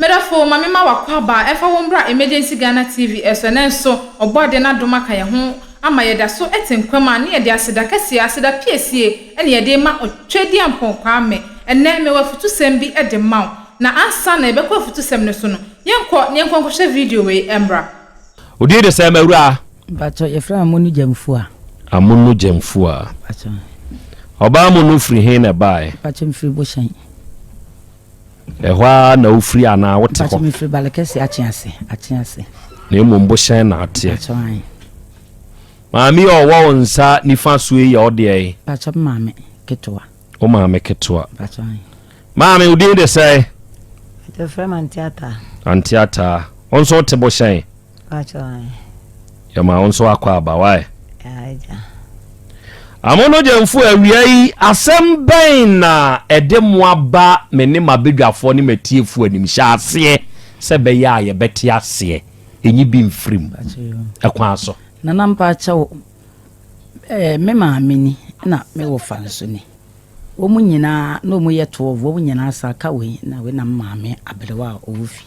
Medɔfo, ma memma w'akwaaba mfa wo mbra Emergency Ghana TV so. Ɛnnɛ nso, Ɔbɔadeɛ n'adom aka yɛn ho ama yɛda so te nkwa mu a, ne yɛde aseda kɛseɛ, aseda piesie ne yɛde rema Otwedeampɔn Kwame. Ɛnnɛ, mewɔ afutusɛm bi de ma wo. Na ansa na yɛbɛkɔ afutusɛm no so no, yɛnkɔ na yɛnkɔ nkɔhwɛ video wei mmra. Wo din de sɛn m'awuraa? Mpakyɛw yɛfrɛ me Amonu Gyamfua. Amonu Gyamfua. Mpakyɛw. Ɔbaa Amonu firi he na ɛbaeɛ? Mpakyɛw mefiri Bohyɛn. Ɛhɔ ara na wofiri anaa wote hɔ? Mpakyɛw mefiri Balekɛse Akyease, Akyease. Na mmom Bohyɛn na ateɛ. Mpakyɛw ae. Maame yi a ɔwɔ wo nsa nifa so yi yɛ wo deɛ yi? Mpakyɛw me maame ketewa. Wo maame ketewa. Mpakyɛw ae. Maame, wo din de sɛn? Yɛfrɛ me Auntie Ataa. Auntie Ataa. Wo nso wote Bohyɛn? Mpakyɛw ae. Yɛma wo nso akɔ aba, wae? Agya. Amonogyamfo, awia yi, asɛm bɛn na ɛde mo aba me ne m'abadwafoɔ ne m'atiefoɔ anim? Hyɛ aseɛ sɛ ɛbɛyɛ a yɛbɛte aseɛ. Ɛnyi bi mfiri mu. Ɛkwan so. Nana mpakyɛw, eh, me maame ni na me wɔfa nso ni. Wɔn nyinaa na wɔn yɛ 12, wɔn nyinaa sa ka wei na wei na me maame aberewa a ɔwɔ fie.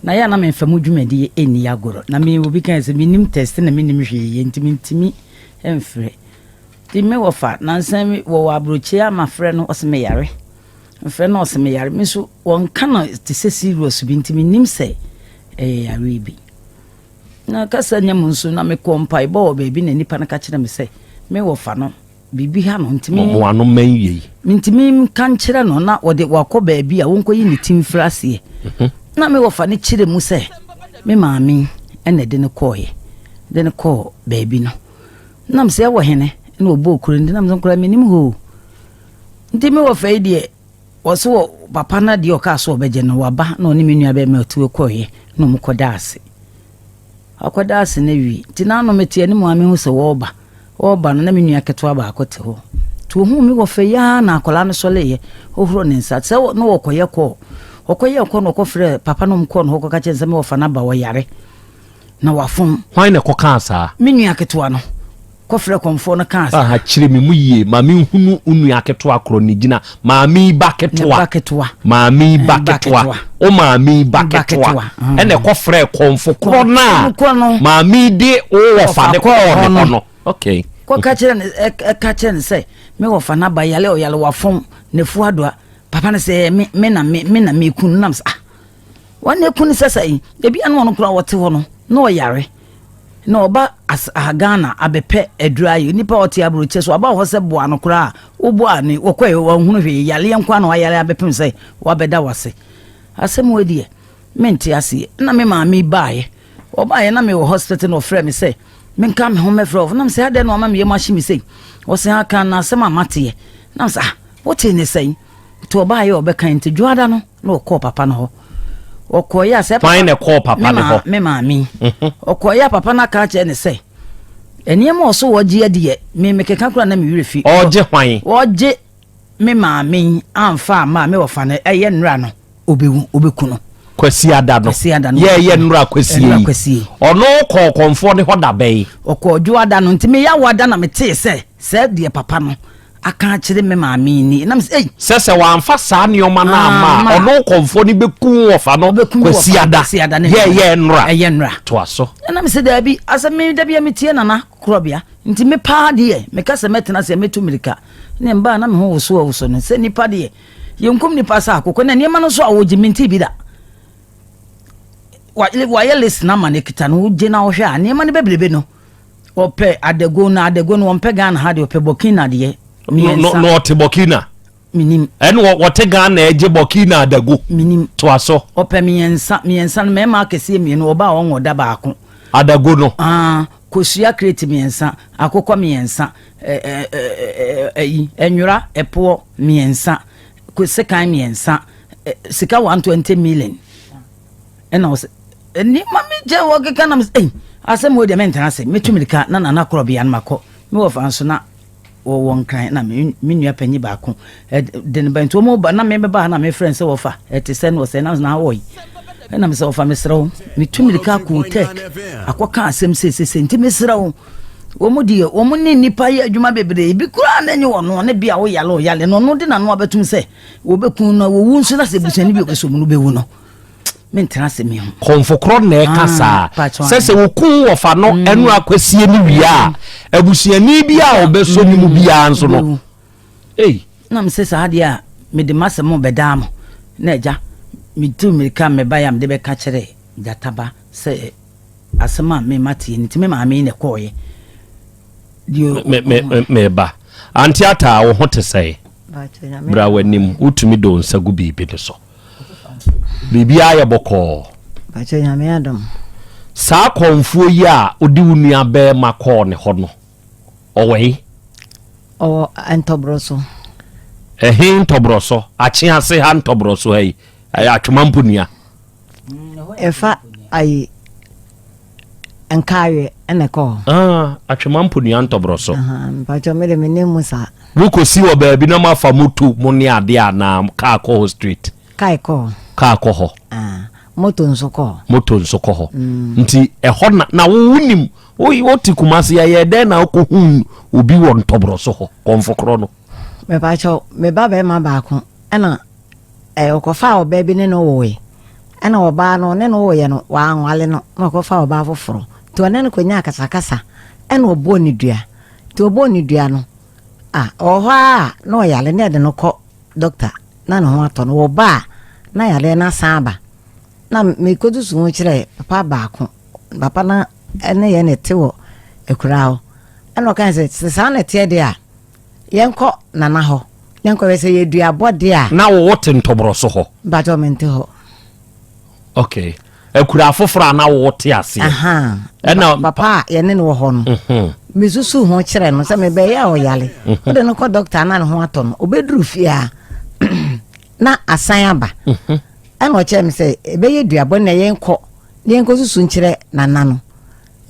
Na yɛ a na memfa mu dwumadie nni agorɔ. Na me obi kae sɛ mennim test na mennim hwee yɛ nti mentumi mfrɛ. Nti me wɔfa nansa mi wɔwɔ aburokyire a mafrɛ no ɔse meyare. Mfrɛ no ɔse meyare. Me nso wɔnka no te sɛ serious bi nti mennim sɛ ɛyɛ yareɛ bi. Na kasa nya mu nso na mekɔ mpaebɔ wɔ baabi na nipa no ka kyerɛ me sɛ me wɔfa no Biribi ha no, ntumi. Mo ano mmɛn yei. Mentumi nka nkyerɛ no na wɔde wakɔ baabi a wɔnkɔyi ne ti mfiri aseɛ. Mhm. Na me wɔfa no kyerɛ mu sɛ me maame na ɛde no kɔɔeɛ, de no kɔɔ baabi no. Nam sɛ ɛwɔ hene na ɔbɔɔ kuro no nti nam sɛ nkora menim hɔ o. Nti me wɔfa yi deɛ wɔse wɔ papa no adeɛ ɔkaa so ɔbɛgye no waba na ɔne me nua bɛrima atuo kɔɔeɛ na ɔmo kɔda ase. Ɔkɔda ase no awie. Nti n'ano mete anim a mehu sɛ wɔreba. Wɔreba no na me nua ketewa baako te hɔ. Nti ohuu me wɔ fɛ yi ara na akwadaa no sɔreeɛ. Ɔhuro ne nsa. Sɛ na wɔkɔyɛ kɔɔ. Ɔkɔyɛɛ kɔɔ na ɔkɔfrɛɛ papa no kɔɔ no hɔ kɔka kyerɛ no sɛ me wɔfa no aba ɔyare na wafom. Hwan na ɛkɔkaa saa? Me nua ketewa no. Kɔfrɛ kɔmfoɔ no kaa sɛ. Aha, kyerɛ me mu yie ma menhunu wo nua ketewa korɔ ne gyina. Maame yi ba ketewa. Ne ba ketewa. Maame yi ba ketewa. Wo maame yi ba ketewa. Ɛna ɛkɔfrɛɛ kɔmfo korɔ no a maame yi de wo wɔfa ne kɔɔ ne hɔ no. Okay. Kɔka kyerɛ no ɛka kyerɛ no sɛ me wɔfa no aba yale ɔyale wafɔn n'afu adoa. Papa no sɛ me me na me me na meku no nam sɛ ah wɔn na eku no sɛ sɛ ebi ano ɔno koraa ɔte hɔ no na ɔyare. Na ɔba as aha Ghana abɛpɛ aduru ayɛ. Nipa a ɔte aburokyɛ so aba hɔ sɛ boa no koraa a, woboa no wɔkɔɛ wanhunu hwee. Yareɛ nko ara na wayare abɛpem sɛ wabɛda wase. Asɛm wei deɛ mente aseɛ. Na me maame yi baeɛ. Ɔbaeɛ na mewɔ hospital na ɔfrɛɛ me sɛ menka me ho mɛfrɛ wo. Na mesɛ adɛn na wama me yam ahye me sei? Ɔse ha ka na asɛm a mateɛ. Na mesɛ ah wotee ne sɛn? Nti ɔbaeɛ a ɔbɛkae nti dwoada no na ɔkɔɔ papa no hɔ. Ɔkɔeɛ a sɛ papa na ɛkɔɔ papa no hɔ? Me maame. Mhm. Ɔkɔeɛ a papa no aka akyerɛ ne sɛ nneɛma ɔso wɔgye adiɛ me mekeka koraa na me werɛ fi. Ɔgye hwan? Ɔgye me maame amfa amma a me wɔfa no ɛyɛ nnora no ɔbɛwu ɔbɛku no. Kwasiada no. Kwasiada no. Yɛyɛ nnora kwasie yi. Kwasie. Ɔno kɔɔ kɔnfoɔ ne hɔ da bɛn? Ɔkɔɔ dwoada no nti meyɛ awoada na metee sɛ sɛ deɛ papa no aka akyerɛ me maame yi ni. Na mesɛ ei. Sɛ sɛ wamfa saa nneɛma no amma a, ɔno kɔmfoɔ no bɛku wɔfa no Kwasiada. Yɛyɛ nnora. Ɛyɛ nnora. Toa so. Ɛna mesɛ daabi, asɛ me da bia metie Nana Korɔbea, nti me paa deɛ meka sɛ mɛtena ase a mɛtu mmirika. Ne mbaa na me ho woso woso no sɛ nipa deɛ yɛnkum nipa sɛ akokɔ na nneɛma no nso a wɔgye mentee bi da. Wayɛ list no ama no kita no wogye na wohwɛ a nneɛma no bebrebe no Ɔpɛ adago na adago no ɔmpɛ Ghana ha deɛ ɔpɛ Burkina deɛ. Mmiɛnsa. Na ɔte Burkina. Menim. Ɛna wɔte Ghana ɛgye Burkina adago. Menim. Toa so. Ɔpɛ mmiɛnsa mmiɛnsa no mmarima akɛseɛ mmienu ɔbaa ɔnwɔ da baako. Adago no. Ah kosua kreti mmiɛnsa akokɔ mmiɛnsa ɛɛ ɛɛ ɛyi ɛnwera ɛpoɔ mmiɛnsa sekan mmiɛnsa sika 120 million. Ɛna ɔsɛ nneɛma mi kyɛ wɔkeka nam sɛ ei asɛm wei deɛ mentena ase mɛtu mirika na nana korɔbea no makɔ me wɔfa nso na wɔwɔ nkran na me nua panyin baako de ne ba nti wɔn ba na mebɛba ha na mefrɛ sɛ wɔfa ɛte sɛ no wɔsɛ na na awɔ yi ɛna mesɛ wɔfa mesrɛ wo metu mirika akɔ tech akɔka asɛm sesese nti mesrɛ wo wɔn deɛ wɔn ne nnipa yɛ adwuma bebree bi koraa na enye wɔn ne bi a woyale ɔyale na ɔno de n'ano abɛtum sɛ wɔbɛku no wɔwu nso na sɛ busuani bi ɔbɛsɔ mu no bɛwu no. Mentena ase mehu. Kɔmfo korɔ na ɛka Ah, saa. paatwa Sɛ sɛ wɔkum wɔfa no ɛno akwasie no wie a, abusuani bi a ɔbɛsɔ ne mu biara nso no. Bɛwu. Ei. Na mese saa deɛ a mede m'asɛm rebɛdaa mo. Na agya, metuu mmirika mebaeɛ a mede bɛka kyerɛɛ gyata ba sɛ asɛm a me mateɛ no nti me maame yi na ɛkɔeɛ. Me me me ba. Auntie Ataa, wo ho te sɛn? Bra w'anim, wotumi de wo nsa gu biribi no so. Biribiara yɛ bɔkɔɔ. Bàtchɛ nyame adom. Saa kɔnfuo yi a wode wo nua bɛrima kɔɔ ne hɔ no, ɔwɔ he? Ɔwɔ ntɔborɔ so. Ɛhe ntɔborɔ so? Akye ase ha ntɔborɔ so ha yi, ɛyɛ Atwoma mponua. Ɛfa ayi Nkaaweɛ ɛna ɛkɔ hɔ. Ah, Atwema mponua ntɔborɔ so. Mpakyɛ me de me nim mu saa. Mokɔsi wɔ baabi na moafa moto mo ne adeɛ anaa kaa kɔ hɔ straight? Kaa kɔ hɔ. Kaa kɔ hɔ. Ah, moto nso kɔ hɔ. Moto nso kɔ hɔ. Mm. Nti ɛhɔ na na wo wonim wote Kumasi ɛyɛ dɛn na wokɔhu obi wɔ ntɔborɔ so hɔ kɔmfokorɔ no? Mepakyɛ me ba bɛrima baako ɛna Ɛɛ, ɔkɔfaa ɔbaa bi ne no woe. Ɛna ɔbaa no, ɔne no woeɛ no, wanwale no, na ɔkɔfaa ɔbaa foforɔ. Nti ɔne no kɔnyaa akasakasa, ɛna ɔbɔɔ no dua. Nti ɔbɔɔ no dua no, ah, ɔwɔ hɔ ara a, na ɔyare, na yɛde no kɔ dɔkta, na ne ho atɔ no. Ɔba a, na yareɛ no asan aba. Na mekɔsusu ho kyerɛɛ papa baako, papa no ne yɛn na ɛte wɔ akuraa hɔ. Ɛna ɔkae sɛ, sɛ saa na ɛteɛ deɛ a, Yɛnkɔ Nana hɔ na nkɔhwɛ sɛ yɛ duabɔ deɛ a. Na wo te ntɔborɔso hɔ? Mpakyɛw mente hɔ. Okay. Akura foforɔ a na wo te aseɛ? Ahaa. Ɛna papa a yɛne no wɔ hɔ no. Mhm. Mesusu ho kyerɛ no sɛ mebɛyɛ a ɔyale. Mhm. Wode no kɔ dɔkta na ne ho atɔ no. Obɛduru fie a na asan aba. Mhm. Ɛna ɔkyerɛ me sɛ ɛbɛyɛ duabɔ na yɛnkɔ na yɛnkɔsusu nkyerɛ Nana no.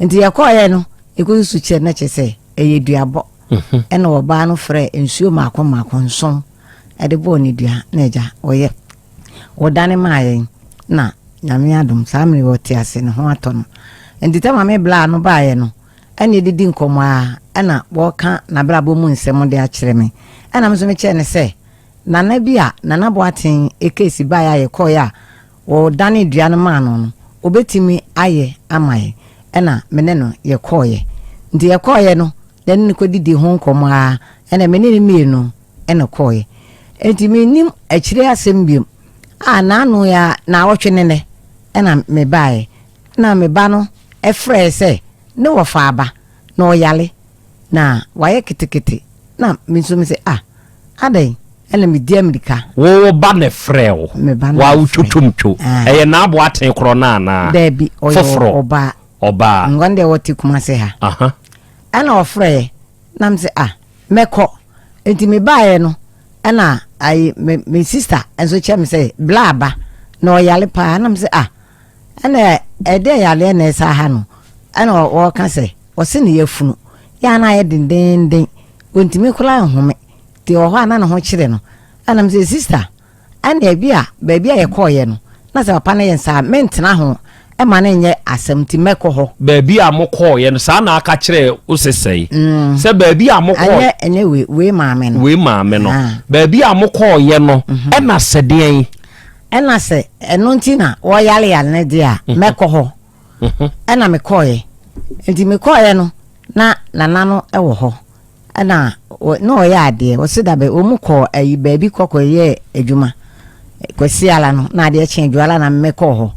Nti yɛkɔɔyɛ no yɛkɔsusu kyerɛ no kyerɛ sɛ ɛyɛ duabɔ. Ɛnna ɔbaa no frɛɛ nsuo mmaako mmaako nson de bɔɔ ne dua, na agya, ɔyɛ. Wɔdane maa yɛn, na Nyame adom, saa mmerɛ yi ɔte ase, ne ho atɔ no. Nti tɛm a me blaa no baeɛ no, ɛna yɛdidi nkɔmmɔ ara, ɛna wɔreka n'abrabɔ mu nsɛm de akyerɛ me. Ɛna me nso mekyerɛ no sɛ, Nana bi a, Nana Boateng case baeɛ a yɛkɔeɛ a, Wɔdanee dua no maa no no, ɔbɛtumi ayɛ ama yɛn. Ɛna me ne no yɛkɔeɛ. Nti yɛkɔeɛ no, yɛne no kɔdidii ho nkɔmmɔ ara, ɛna me ne no mmienu na ɛkɔeɛ. Nti mennim akyire asɛm bio. A n'ano yi ara, naawɔtwe ne nnɛ, ɛna mebaeɛ. Ɛna me ba no frɛɛ sɛ ne wɔfa aba, na ɔyare. Na wayɛ ketekete. Na me nso mese, Ah, adɛn? Ɛna medi amirika. Wo wo ba na ɛfrɛɛ wo? Me ba na Wa ɔfrɛ. wotwotwomtwo. Ah. Ɛyɛ n'aboaten korɔ no anaa? Daabi, ɔyɛ Foforɔ. ɔbaa. Ɔbaa. Nkɔ deɛ wɔte Kumase ha. Aha. Ɛna ɔfrɛɛ, na mese, ah, mɛkɔ. Nti mebaeɛ no, ɛna ayi, me, me sista nso kyerɛ me sɛ, bla aba, na ɔyare paa. Na mese, ah, Ɛna ɛdɛn yareɛ na ɛsa ha no? Ɛna ɔka sɛ, ɔse ne yafunu yɛ a na ayɛ dendeenden, ɔntumi koraa nhome, nti ɔwɔ hɔ a na ne ho kyere no. Ɛna mese, sista, ɛna ebi a baabi a yɛkɔɔyɛ no, na sɛ papa no yɛ nsaa, mentena ho ma no nyɛ asɛm, nti mɛkɔ hɔ. Baabi a mokɔɔyɛ no, saa na aka kyerɛɛ wo sesɛe? Sɛ baabi a mokɔɔ. Ɛnyɛ, ɛnyɛ wei, wei maame no. Wei maame no. Baabi a mokɔɔyɛ no, ɛna sɛ deɛn? Ɛna sɛ ɛno nti na wɔyareyare no deɛ a, mhm. mɛkɔ hɔ. Mhm. Ɛna mekɔɔeɛ. Nti mekɔɔeɛ no, na nana no wɔ hɔ. Ɛna na ɔyɛ adeɛ. Ɔse dabɛ wɔn kɔɔ ayi baabi kɔkɔ yɛɛ adwuma. Kwasi ala no, na adeɛ kye adwuma ala na mekɔɔ hɔ.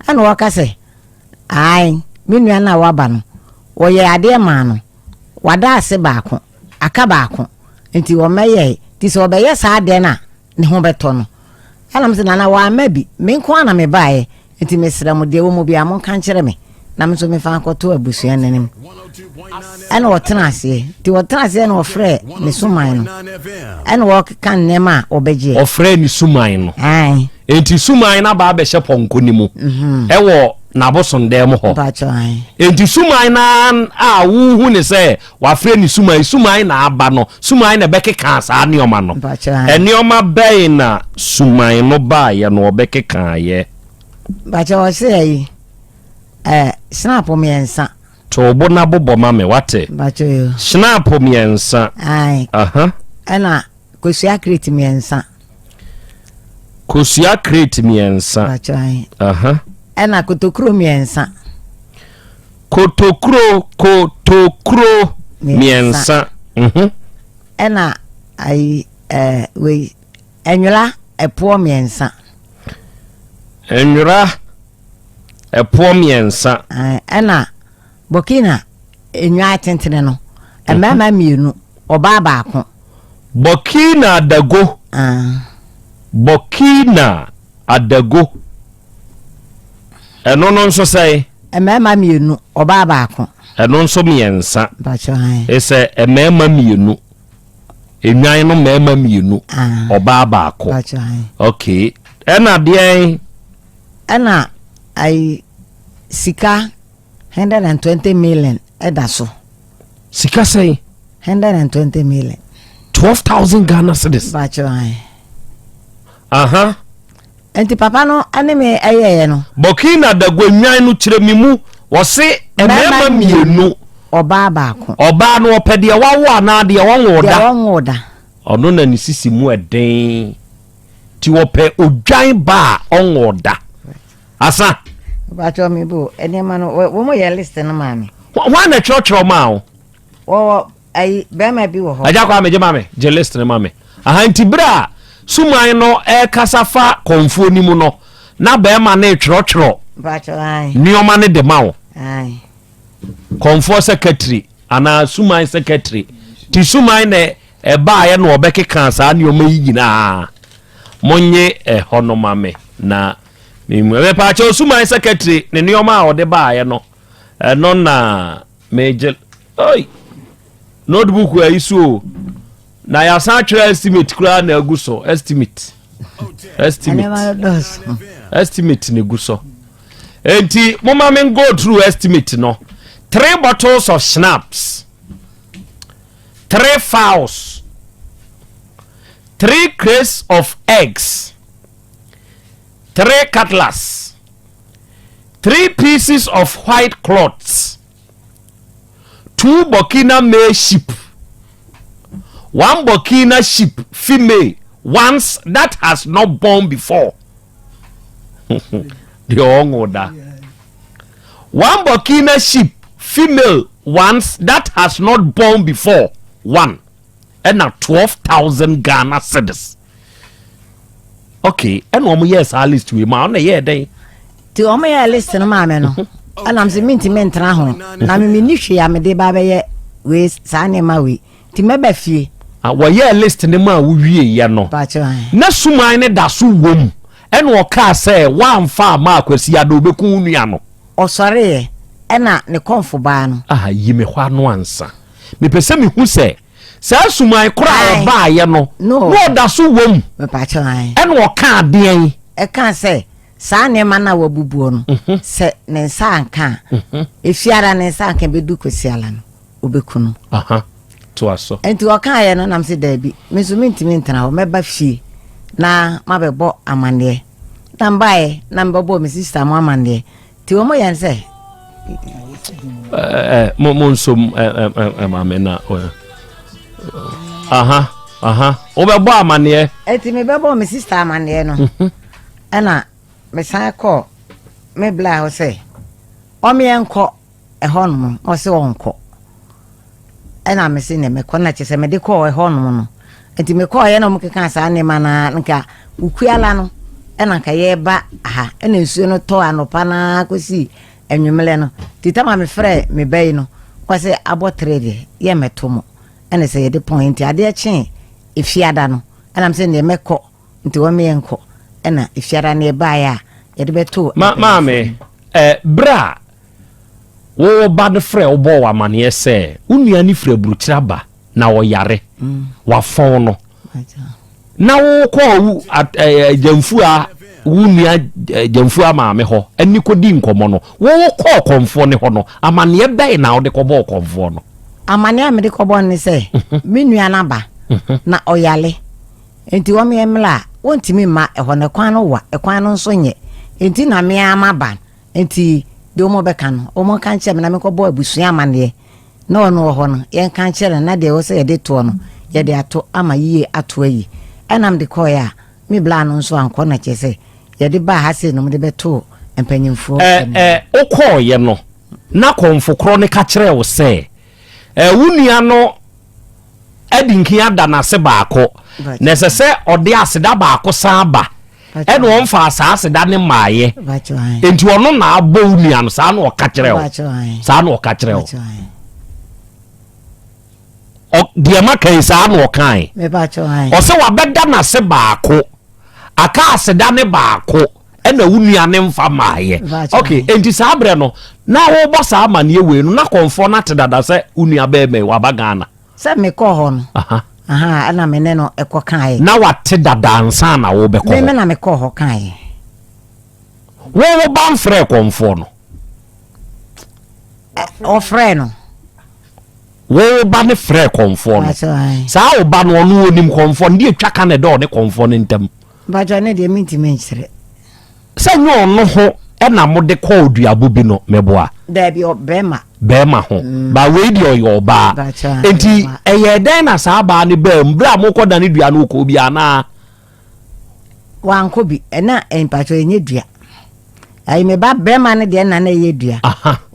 Ɛna ɔka sɛ, ae, me nua no a waba no, wɔyɛ adeɛ maa no. Wada ase baako, aka baako. Nti wɔmɛyɛe. Nti sɛ ɔbɛyɛ saa adeɛ no a, ne ho bɛtɔ no. Ɛna mese, Nana, wamma bi, me nko ara na mebaeɛ, nti mesrɛ mo, deɛ ɛwɔ mu biara monka nkyerɛ me, na me nso memfa nkɔto abusua no anim. Ɛna ɔtena aseɛ, nti ɔtena aseɛ na ɔfrɛɛ ne suman no, ɛna ɔkeka nneɛma a ɔbɛgyeɛ. Ɔfrɛɛ ne suman no. Ae. Enti suman no aba abɛhyɛ pɔnkɔ no mu mhm. ɛwɔ n'abosondan mu hɔ. Mpakyɛ ae. Enti suman no a wohu ne sɛ Wafrɛ no suman, suman na aba no, suman na ɛbɛkekaa saa nneɛma no. Nneɛma bɛn na suman no baeɛ no ɔbɛkekaeɛ? Mpakyɛ ɔse ayi ɛɛ snap mmiɛnsa. To wo bo na bobɔ ma me wate. Mpakyɛ yo. Snap mmiɛnsa. Ae. Aha. Ɛna kosua crate mmiɛnsa. Kosua crate mmiɛnsa. Mpakyɛ Aha. Ɛna kotokuro mmiɛnsa. Kotokuro kotokuro mmiɛnsa. Ɛna ayi ɛɛ wei ɛnwera ɛpoɔ mmiɛnsa. Nwera ɛpoɔ mmiɛnsa. Ɛna Burkina nnwan tentene no, mmarima mmienu, ɔbaa baako. Burkina adago. Burkina adago. Ɛno no nso sɛn? Mmarima mmienu, ɔbaa baako. Ɛno nso mmiɛnsa. Mpakyɛ han. Ɛsɛ mmarima mmienu. Nnwan no mmarima mmienu, ɔbaa baako. Mpakyɛ han. Okay. Ɛna deɛn? Ɛna ayi sika 120 million ɛda so. Sika sɛn? 120 million. 12,000 Ghana cedis. Mpakyɛ han. Aha. Nti papa no ne me ɛyɛɛ no. Burkina dagua nnwan no kyerɛ me mu wɔse mmarima mmienu. Ɔbaa baako. Ɔbaa no ɔpɛ deɛ wawo anaa deɛ ɔnwoo da. Deɛ ɔnwoo da. Ɔno na ne sisi mu ɛden ti ɔpɛ odwan ba a ɔnwoo da. Asa. Mpakyɛ me bo nneɛma no wɔn yɛ list no maa me. Hwan na ɛtwerɛtwerɛ maa wo? Wɔwɔ ayi bɛrima bi wɔ hɔ. Agya Kwame gye ma me gye list no ma me. Aha nti berɛ a suman no ɛrekasa fa kɔnfuo no mu no na bɛrima no retwerɛtwerɛ nneɛma no de ma wo. Kɔnfoɔ sɛkɛtiri anaa suman sɛkɛtiri ti suman na ɛbaeɛ na ɔbɛkeka saa nneɛma yi nyinaa. Monye ɛhɔ no ma me na mepaakyɛw suman sɛkɛtiri ne nneɛma a ɔde baeɛ no ɛno na Megye oi notebook ayi so o na yɛasan atwerɛ estimate koraa na agu so estimate estimate estimate na egu so enti moma me go through estimate no three bottles of schnapps three fowls three crates of eggs three cutlass three pieces of white cloths, two Burkina male sheep, one Burkina sheep female, once that has not born before. Deɛ ɔnwo da. One Burkina sheep female once that has not born before one. ɛna 12,000 Ghana cedis. Okay, ɛna wɔn yɛɛ saa list wei ma ɔna yɛɛ dɛn? Ti wɔn yɛɛ list no maa mi no, ɛna mi sɛ mi ntumi ntena ho na mi mi ni hwee a mi de ba bɛyɛ wei saa nneɛma wei ti mɛba fie. Ah, wɔyɛɛ list no ma a wowie yɛ no na suman no da so wom ɛna ɔkaa sɛ woamfa ama akwasi ada obɛku wo nua no. Ɔsɔreeɛ ɛna ne kɔmfo baa no. Ah, yi me hɔ ano ansa. Mepɛ sɛ mehu sɛ saa suman korɔ a ɔbaeɛ no, na ɔda so wɔ mu. Ɛna ɔkaa deɛn? Ɛkaa sɛ, saa nneɛma no a wabubuo no, mhm. sɛ ne nsa anka a, mhm. efiara ne nsa anka bɛdu Kwasiala no, ɔbɛku no. Toa so. Nti ɔkaeɛ no nam sɛ daabi, me nso mentumi ntena hɔ, mɛba fie na mabɛbɔ amanneɛ. Na mbaeɛ na mebɛbɔɔ me sista mo amanneɛ. Nti wɔn yɛn sɛ. Ɛɛ mo mo nsom ɛɛ maame na aha aha wobɛbɔ amaneɛ. Nti mebɛbɔ me sista amaneɛ no mhm. ɛna mesan kɔ me bla hɔ sɛ ɔmeɛ nkɔ ɛhɔnom ɔse ɔnkɔ. Ɛna mese nea mɛkɔ na kyerɛ sɛ mede kɔɔ ɛhɔnom no. Nti mekɔɔeɛ na wɔkekaa saa nneɛma no ara nka Ukuala no ɛna nka yɛreba ha ɛna nsuo no tɔɔ anɔpa no ara kɔsii anwummerɛ no. Nti tama mefrɛɛ me ba yi no ɔse abɔ tere deɛ yɛmmɛto mo ɛna sɛ yɛde pɔn nti adeɛ kyee Efiada no ɛna mese neɛ mɛkɔ nti wɔn yɛnkɔ ɛna Efiada no yɛbaeɛ a yɛde bɛtoo Ma maame eh, berɛ a Wo wo ba no frɛɛ wo bɔɔ wo amaneɛ sɛ wo nua no firi aburokyire aba na ɔyare, wafɔn no, na wokɔɔ wo gyamfua wo nua gyamfua maame hɔ ne kɔdi nkɔmmɔ no, wo wokɔɔ kɔmfoɔ no hɔ no, amaneɛ bɛn na wode kɔbɔɔ kɔmfoɔ no? Amaneɛ a mede kɔbɔɔ no ne sɛ, me nua no aba na ɔyare, nti wɔn yɛ mmla a, wɔntumi mma ɛhɔ no, ɛkwan no wa, ɛkwan no nso nyɛ, nti na me ara maba. Enti deɛ wɔbɛka no, wɔnka nkyerɛ me na menkɔbɔ abusua amanneɛ. Na ɔno wɔ hɔ no, yɛnka nkyerɛ no na deɛ ɛwɔ sɛ yɛde toɔ no, yɛde ato ama yie ato ayi. Ɛna mede kɔeɛ a, Me bla no nso ankɔ na kyerɛ sɛ yɛde baa ha sei na wɔde bɛtoo mpanyinfoɔ Ɛ anim. ɛ wokɔɔeɛ no na kɔmfo korɔ no ka kyerɛɛ wo sɛ ɛ wo nua no adi nkin ada n'ase baako na ɛsɛ sɛ ɔde aseda baako san ba ɛna ɔmfaa saa aseda no mmaeɛ enti ɔno na abɔ wo nua no saa na ɔka kyerɛ wo saa na ɔka kyerɛ wo deɛ maka yi saa na ɔkae ɔsɛ wabɛda n'ase baako aka aseda ne baako ɛna wo nua ne mfa maayɛ ok enti saa berɛ no na wobɔ saa amanneɛ wei no na kɔmfoɔ no ate dada sɛ wo nua bɛɛma yi waba Ghana Sɛ mekɔɔ hɔ no, ahaa, ɛna me ne no kɔ kaeɛ. Na wate dada ansa na wobɛkɔ hɔ? Me na mekɔɔ hɔ kaeɛ. Wo wo ba mfrɛɛ kɔmfoɔ no? Ɔfrɛɛ no. Wo wo ba no frɛɛ kɔmfoɔ no? Saa wo ba no ɔno ɔnim kɔmfoɔ no, deɛ ɛtwa ka na ɛda ɔne kɔmfoɔ no ntam? Mpakyɛ ne deɛ mentumi nkyerɛ. Sɛ nyɛ ɔno ho na mode kɔɔ duabo bi no, meboa? Daabi, bɛrima. Bɛrima ho. Mm. Ba wei deɛ ɔyɛ ɔbaa. Enti ɛyɛɛ dɛn na saa baa no baa mu? Berɛ a mokɔdane dua no wokɔɔ bi anaa? Wankɔ bi. Ɛna eh, mpakyɛ ɛnyɛ dua. Ayi me ba bɛrima no deɛ na na ɛyɛ dua.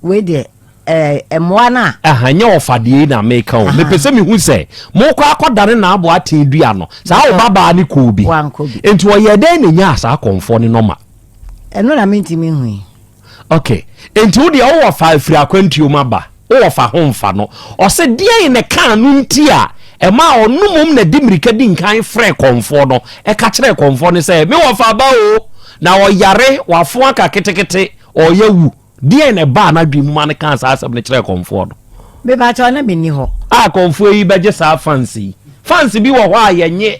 Wei deɛ Eh, mmoa no a. Aha, nyɛ ɔfa deɛ yi na meka o. Mepɛ sɛ mehu sɛ mokɔ akɔdane n'abo aten dua no, saa wo babaa no kɔɔ bi. Wankɔ bi. Enti ɔyɛɛ dɛn na ɛnyaa saa kɔmfoɔ no nɔma? Ɛno na mentumi nhu yi. Ok, enti wo deɛ wowɔ fa afiri akwantuo mu aba, wowɔ fa ho mfa no. Ɔse deɛn na ɛkaa no nti a ɛmaa ɔno mmom na de mmirika di nkan frɛɛ kɔmfoɔ no, ɛka kyerɛɛ kɔmfoɔ no sɛ, me wɔfa aba o, na ɔyare, wafo aka ketekete, ɔreyɛ awu. Deɛn na ɛbaa n'adwene mu ma no kaa saa asɛm no kyerɛɛ kɔmfoɔ no? Mepakyɛw, na menni hɔ. A kɔmfoɔ yi bɛgye saa fans yi. Fans bi wɔ hɔ a yɛnye.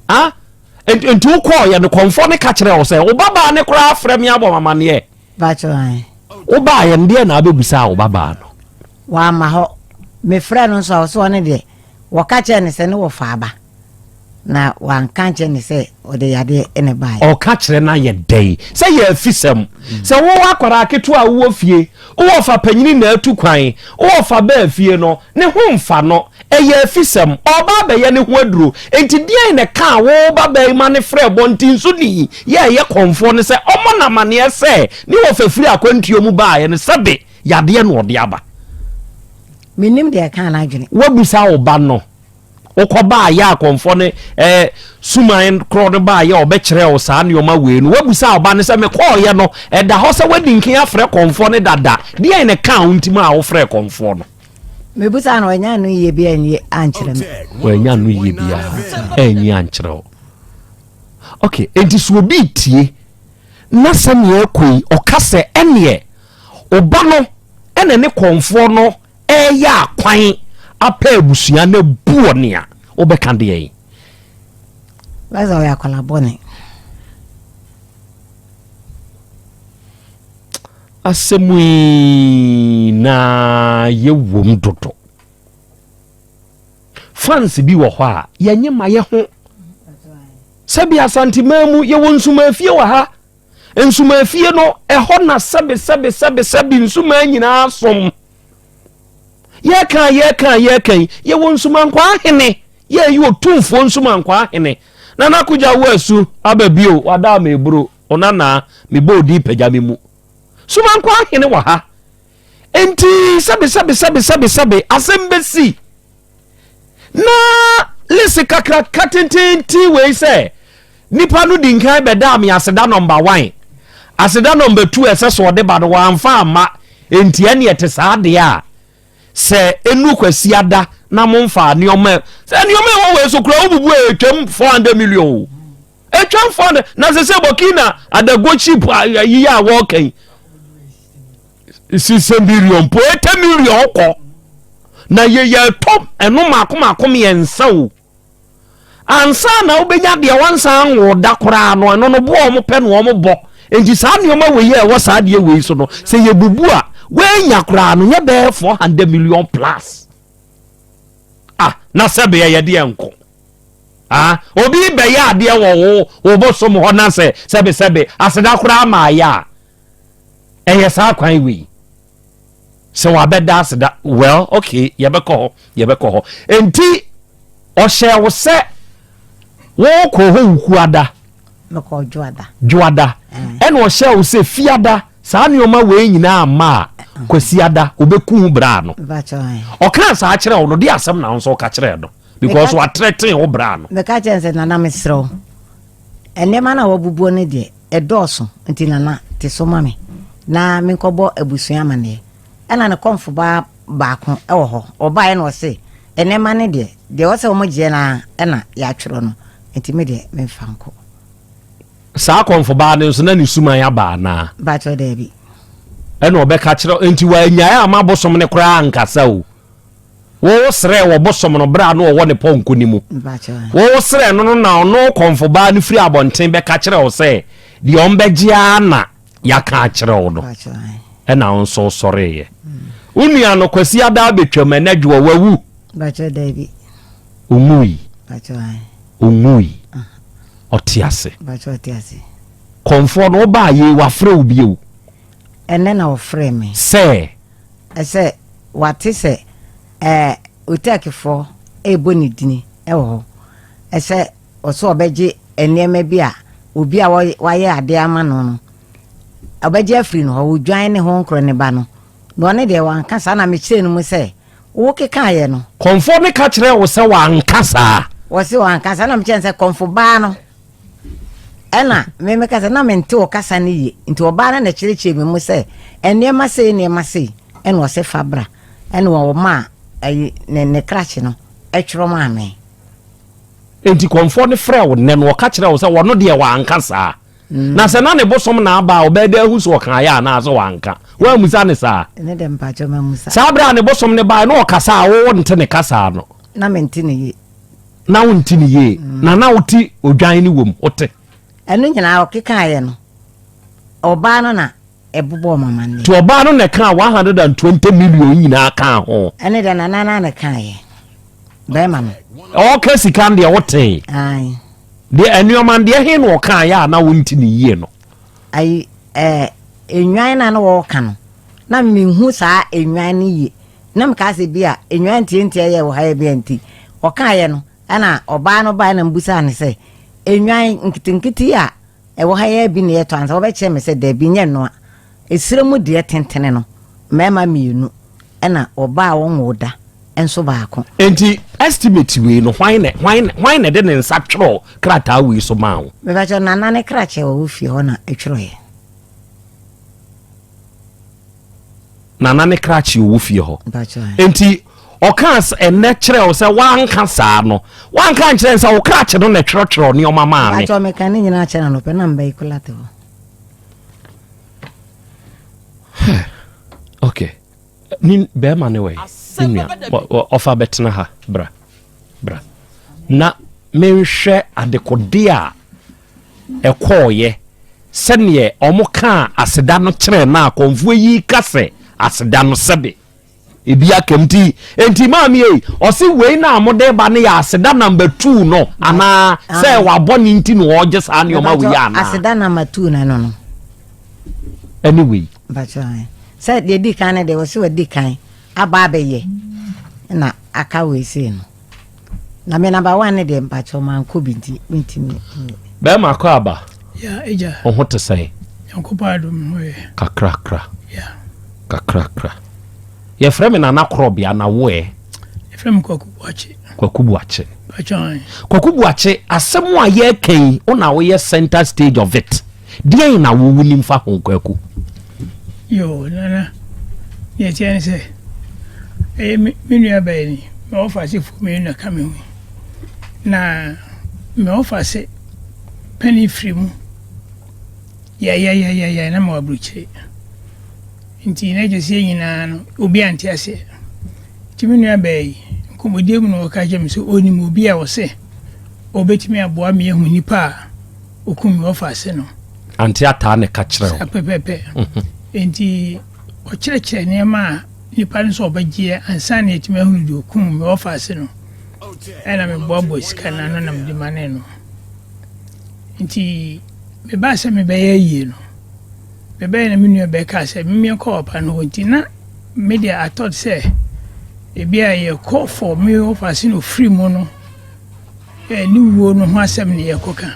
A nti wokɔɔyɛ no kɔmfoɔ no ka kyerɛɛ wo sɛ wo babaa no koraa frɛ me abɔ m'amanneɛ. Pakyɛw, ae. Wobaeɛ no deɛn na wabɛbusaa wo babaa no? Wamma hɔ. Mefrɛɛ no nso a ɔse ɔno deɛ wɔka kyerɛɛ no sɛ ne wɔfa aba. Na wanka ankyerɛ no sɛ ɔde yadeɛ na ɛbaeɛ. Ɔka kyerɛ no ayɛ dɛn? Sɛ yɛ afisɛm. Sɛ wo akwadaa ketewa a wowɔ fie, wo wɔfa panyini na atu kwan, wo wɔfa baa fie no, ne ho mfa no. Ɛyɛ afisɛm. Ɔreba abɛyɛ ne ho aduro. Enti deɛn na ɛkaa wo ba barima no frɛɛ bɔntensoni yɛ a ɛyɛ kɔmfoɔ no sɛ ɔmmɔ no amaneɛ sɛ ne wɔfa firi akwantuo mu baeɛ no sɛbe yadeɛ na ɔde aba? Mennim deɛ ɛkaa n'adwene. Woabisa wo ba no? Wokɔbaeɛ a kɔmfoɔ no eh, suman korɔ no baeɛ a ɔbɛkyerɛɛ wo saa nneɛma wei no, woabusa ɔba no sɛ mekɔɔeɛ no, ɛda hɔ sɛ woadi nkan afrɛ kɔmfoɔ no dada, deɛn na ɛkaa wo nti maa wofrɛɛ kɔmfoɔ no? Mebusa no, ɔnya ano yie bi anyi ankyerɛ me. Wanya ano yie biara anyi ankyerɛ wo. Okay, enti sɛ obi tie na sɛnea ɛkɔ yi, ɔka sɛ ɛneɛ ɔba no ɛna ne kɔmfoɔ no Ɛreyɛ akwan apɛ abusua no abu wɔ nea wobɛka deɛn? Bɛsɛ ɔyɛ akwadaa bɔne. Asɛm yi na yɛwom dodo. Fans bi wɔ hɔ a yɛnye ma yɛ ho. Sɛbi Asanteman mu yɛwɔ nsumaafie wɔ ha. Nsumaafie no, ɛhɔ na sɛbe sɛbe sɛbe sɛbe nsumaa nyinaa som. Yɛka yɛka yɛka yi, yɛwɔ nsumankwaa hene, yɛyi otumfoɔ nsumankwaa hene. Nana Kogya wo asu aba bio, wada ama eburo, onanaa, mebɔ odin pagya me mu. Sumankwaa hene wɔ ha. Enti sɛbe sɛbe sɛbe sɛbe sɛbe asɛm bɛsi. Na list kakraka tententen wei sɛ nipa no di nkan bɛdaa me aseda nɔmba one aseda nɔmba two ɛsɛ sɛ ɔde ba no wamfa amma enti ɛne ɛte saa deɛ a sɛ ɛnu kwasi ada na momfa nneɛma sɛ nneɛma ɛwɔ wei so koraa wobubu a ɛtwam 400 million o ɛtwam 400 na sɛ sɛ Burkina adago chip ayi a wɔka yi sisɛ million po ɛtɛ million kɔ na yɛyɛ tɔ ɛno mako mako mmiɛnsa o ansa na wobɛnya deɛ wansa nwo da koraa no ɛno no boɔ wɔn pɛ no wɔn bɔ nti saa nneɛma wei yɛ ɛwɔ saa adeɛ wei so no sɛ yɛbubu a woanya koraa no nyɛ bɛyɛ 400 million plus ah na sɛ bɛyɛ yɛde ɛnko ah obi bɛyɛ adeɛ wɔ wo wo bosom hɔ na sɛ sɛbesɛbe aseda koraa ma ayɛ a ɛyɛ saa kwan wei sɛ wabɛda ase da well okay yɛbɛkɔ hɔ yɛbɛkɔ hɔ nti ɔhyɛ wo sɛ Wokɔɔ hɔ Wukuada? Mekɔɔ Dwoada. Dwoada. Ɛna ɔhyɛɛ wo sɛ Fiada saa nneɛma wei nyinaa amma a, Kwasiada ɔbɛku wo braa no. Ɔkaa saa kyerɛɛ wo no, de asɛm na wo nso woka kyerɛɛ no because watrɛtee wo braa no. Meka kyerɛ no sɛ Nana mesrɛ wo, nneɛma no a wabubuo no deɛ ɛdɔɔso nti Nana te so ma me na menkɔbɔ abusua amaneɛ. Ɛna ne kɔmfo baa baako wɔ hɔ, ɔbaeɛ na ɔse nneɛma no deɛ, deɛ ɛwɔ sɛ wɔgyeɛ no ara na yɛatwerɛ no, nti me deɛ memfa nkɔ. Saa kɔmfo baa no nso na ne suman aba anaa? Mpakyɛw daabi. Ɛna ɔbɛka kyerɛ, nti wannyae amma bosom no koraa ankasa o. Wo srɛɛ wɔ bosom no berɛ a na ɔwɔ ne pɔnkɔ no mu. Wo srɛɛ no no na ɔno kɔmfo baa no firi abɔnten bɛka kyerɛ wo sɛ deɛ ɔmbɛgye ara na yɛaka akyerɛ wo no ɛna wo nso wosɔreeɛ. Wo nua no Kwasi Adaa bɛtwam ɛnɛ dwoɔ wawu? Ɔnwui. Ɔnwui. Ɔte ase. Kɔmfoɔ no wobaa yei wafrɛ wo bio? Ɛnɛ na ɔfrɛɛ me. Sɛ? Sɛ wate sɛ ɛɛ Otɛkfoɔ rebɔ ne dini wɔ hɔ. Sɛ ɔsɛ ɔbɛgye nneɛma bi a obi a wayɛ adeɛ ama no no, ɔbɛgye afiri no hɔ, odwan ne ho nkorɔ ne ba no. Na ɔno deɛ wanka saa na mekyerɛɛ no mu sɛ, wokekaeɛ no. Kɔmfoɔ no ka kyerɛɛ wo sɛ wanka saa? Wɔse wanka saa na mekyerɛ no sɛ kɔmfo baa no ɛna me meka sɛ na mente wo kasa no yie nti ɔbaa no na kyerɛkyerɛ me mu sɛ nneɛma sei nneɛma sei ɛna ɔse fa bra ɛna ɔmaa ayi ne ne krakye no ɛtwerɛ maa me. Enti kɔmfoɔ no frɛɛ wo nnɛ no ɔka kyerɛɛ wo sɛ ɔno deɛ wanka saa. Mm. Na sɛ na ne bosom na aba a ɔbɛyɛ dɛ ahu sɛ ɔkaeɛ anaasɛ wanka. Woammusa ne saa? Ɛne deɛ mpakyɛ mammusa. Saa berɛ a ne bosom no baeɛ na ɔkasa a wo nte ne kasa no? Na mente ne yie. Na wonte ne yie. Mm. Na na wote odwan no wom, wote? Ɛno nyinaa ɔkekaeɛ no, ɔbaa no na ɛbobɔɔ mo amanneɛ. Nti ɔbaa no na ɛkaa 120 million nyinaa kaa ho? Ɛne deɛ nana no na ɛkaeɛ, bɛrima no. Ɔɔka sika no deɛ wotee? Ae. Deɛ nneɛma no deɛ he na ɔkaeɛ a na wonte ne yie no? Ayi, ɛɛ, nnwan no a na wɔɔka no, na menhu saa nnwan no yie. Na mekaa sɛ bi a nnwan ntiantia yɛ wɔ ha yɛ bi a nti, ɔkaeɛ no, ɛna ɔbaa no baeɛ na mebusaa no sɛ, nnwan nketenkete yi a Ɛwɔ ha yi ara bi na yɛtɔ ansa wɔbɛkyerɛ me sɛ dabi nyɛ nnoa. Esrɛ mu deɛ tentene no, mmarima mmienu ɛna ɔbaa a wɔnwoo da nso baako. Enti estimate wei no hwan na hwan hwan na ɛde ne nsa twerɛw krataa wei so maa wo? Mepakyɛw, Nana ne krakye a ɔwɔ fie hɔ na ɛtwerɛeɛ. Nana ne krakye ɔwɔ fie hɔ. Enti ɔkaa ɛnɛ kyerɛ wo sɛ wanka saa no wanka nkyerɛ sɛ wo krakye no na ɛtwerɛtwerɛ nneɛma maa me. Mpakyɛw meka ne nyinaa kyerɛ no anɔpɛ na mba yi kolate hɔ. Okay. Ne bɛrima ne wɔ yi ne nua ɔfa bɛtena ha bra bra na menhwɛ adekode a ɛkɔɔeɛ sɛdeɛ wɔkaa aseda no kyerɛɛ no a kɔmfoɔ yi ka sɛ aseda no sɛbe ebi aka mu nti enti maame ei ɔse wei no a mode ba no yɛ aseda number two no anaa sɛ wabɔ ne nti na ɔgye saa nneɛma wei anaa aseda number two no no no ɛne wei sɛ deɛ di kan no deɛ wɔse wadi kan aba abɛyɛ na aka wei sei no Na me number one ne deɛ mpakyɛw mankɔ bi nti mentumi nyɛ. Bɛɛma kɔ aba. Ya agya. Wo ho te sɛn? Nyankopɔn adom ho yɛ. Kakrakra. Ya. Kakrakra. Yɛfrɛ me Nana Korɔbea na wo ɛ? Yɛfrɛ me Kwaku Boakye. Kwaku Boakye. Mpakyɛw. Kwaku Boakye, asɛm a yɛreka yi, wo na woyɛ center stage of it. Deɛn na wo wonim fa ho Kwaku? Yoo Nana, deɛ ɛteɛ ne sɛ, ɛyɛ me me nua baa ni, me wɔfase foɔ mmienu na ɛka me ho yi. Na me wɔfase panin firi mu yayayayaya na mewɔ aburokyire. Nti na kyerɛ sɛ yɛn nyinaa no, obi ante aseɛ. Nti me nua baa yi, nkɔmmɔdie mu na ɔka kyerɛ me sɛ ɔnim obi a ɔse ɔbɛtumi aboa me ahu nipa a okum me wɔfa ase no. Ante ataa na ɛka kyerɛ wo. Saa pɛpɛɛpɛ. Enti ɔkyerɛkyerɛ nneɛma a nipa no sɛ ɔbɛgyeɛ ansa na yɛatumi ahunu deɛ okum me wɔfa ase no. Ɛna meboaboa sika no ano na mede manee no. Nti mebaa sɛ mebɛyɛ ayie no, mebɛyɛ na me nua bɛkaa sɛ memeɛnkɔ papa no hɔ nti na me deɛ I thought sɛ ebi a yɛkɔ for me wɔfa ase na ofiri mu no. Ne wuo no ho asɛm ne yɛkɔka.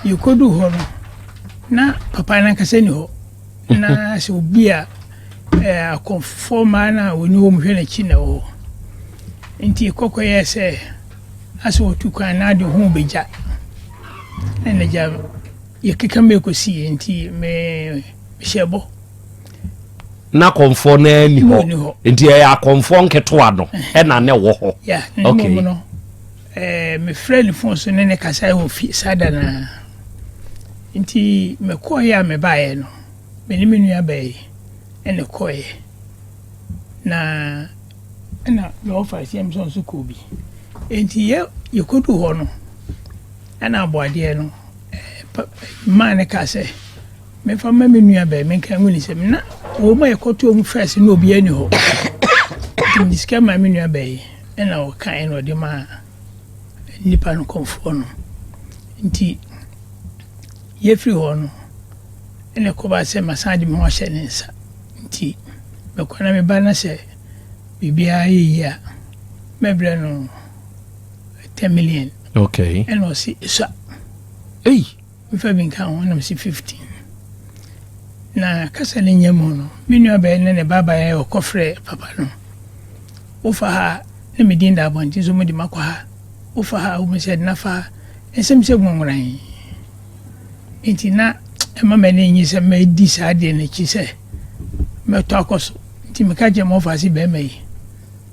Yɛkɔduu hɔ no, na papa no ankasa ni hɔ. Na sɛ obi a akɔmfoɔ mmaa no a wɔni hɔ mu hwɛ n'akyi na ɛwɔ hɔ. Nti kɔkɔyɛɛ sɛ asɛ wɔtu kwan na ade ho bɛgya. Ɛna gya yɛkeka mu ɛkɔsiiɛ nti mehyɛ bɔ. Na akɔmfoɔ no ani hɔ nti ɛyɛ akɔmfoɔ nketewa no ɛna ne wɔ hɔ. Ya, na mmom no mefrɛ ne fon so ne ne kasa wɔ fie saa da naa. Nti mekɔɔeɛ a mebaeɛ no, me ne me nua bɛyi ɛna kɔɔeɛ. Na ɛna me wɔfa asiam sɛ nso kɔɔ bi. Nti yɛkɔdu hɔ no, ɛna aboadeɛ no maa ne ka sɛ memfa ma me nua bɛyi menka ngu ne nsam. Na wɔn mu a yɛkɔtoo mu first na obiara ni hɔ. Nti mede sika maa me nua bɛyi ɛna ɔkaeɛ na ɔde maa nipa no kɔmfoɔ no. Nti yɛfiri hɔ no, ɛna ɛkɔbaa sɛ masan de me ho ahyɛ ne nsa. Nti mɛkɔ na meba na sɛ biribiara yɛ yie a, mɛbrɛ no 10 million. Ɛna ɔse esua. Ei. Mfa bi nka ho na mese 15. Na kasa no nya mu no, me nua bɛyɛ ne ne babaeɛ ɔkɔfrɛ papa no. Wofa ha na me din da abɔnten so mode makɔ ha. Wofa ha wo sɛ nafa ha. Nsɛm sɛ nwonworan. Nti na ɛma m'ani nye sɛ mɛdi saa adeɛ no akyi sɛ mɛtɔ akɔ so. Nti meka kyerɛ ma ɔfa se bɛrima yi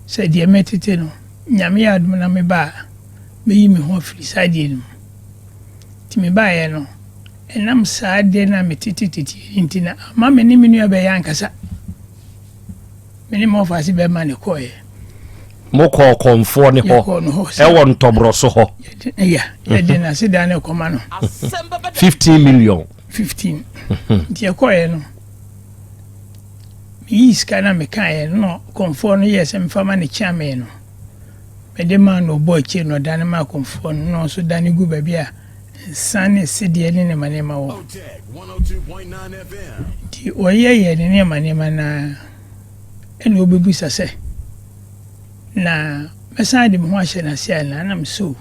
sɛ deɛ mɛtete no, Nyame yɛ adom na meba a, mɛyi me ho afiri saa adeɛ no mu. Nti mebaeɛ no, ɛnam saa adeɛ no a metetetete nti na ama me ne me nua bɛyɛ ankasa. Me ne ma ɔfa ase bɛrima ne kɔɔeɛ. Mokɔɔ kɔmfoɔ ne hɔ ɛwɔ ntɔborɔ so hɔ. Ya, yɛde n'ase da ne kɔma no. 15 million. 15. Nti yɛkɔɔeɛ no, meyii sika na mekaeɛ no, kɔmfoɔ no yɛɛ sɛ memfa ma ne kyeame no. Mede maa no ɔbɔ akyire na ɔdane maa kɔmfoɔ no, na ɔnso dane gu baabi a nsa ne sedeɛ ne nneɛma nneɛma wɔ. Nti ɔyɛyɛ ne nneɛma nneɛma naa ɛna ɔbɛbusa sɛ, na mɛsan de me ho ahyɛ n'ase anaa? Na mesɛ o,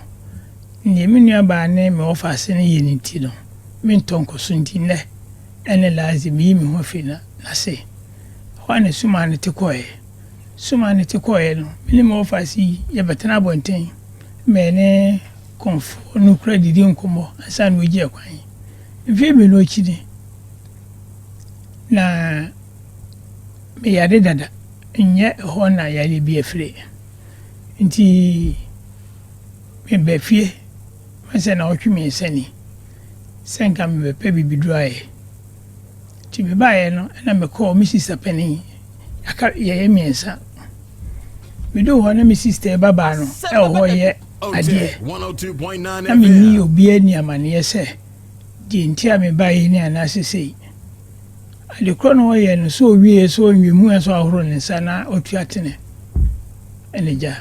deɛ me nua baa ne me wɔfa ase no yɛ ne nti no, mentɔ nkɔ so nti nnɛ ɛne last day meyi me ho afiri n'ase. Hɔ a na suma no te kɔɛ. Suma no te kɔɛ no, me ne me wɔfa ase yi yɛbɛtena abɔnten ma yɛne kɔmfoɔ no kura didi nkɔmmɔ ansa na wɔgye kwan. Mfeɛ 2 akyi ni, na meyare dada, nyɛ ɛhɔ na yare bi afiri. Nti meba fie, sɛ na ɔtwe 3 ni, sɛ nka mebɛpɛ bibiduro ayɛ. Nti mebaeɛ no, ɛna mekɔɔ me sister panin, aka yɛyɛ 3. Meduu hɔ na me sister babaa no ɛwɔ hɔ yɛ adeɛ. Na menni obiara ni amanneɛ sɛ deɛ nti a mebaeɛ ni anaasɛ sei. Ade korɔ na ɔyɛ no, sɛ ɔwie sɛ ɔnwie mu sɛ ɔahoro ne nsa na ɔtua tene ɛne gya.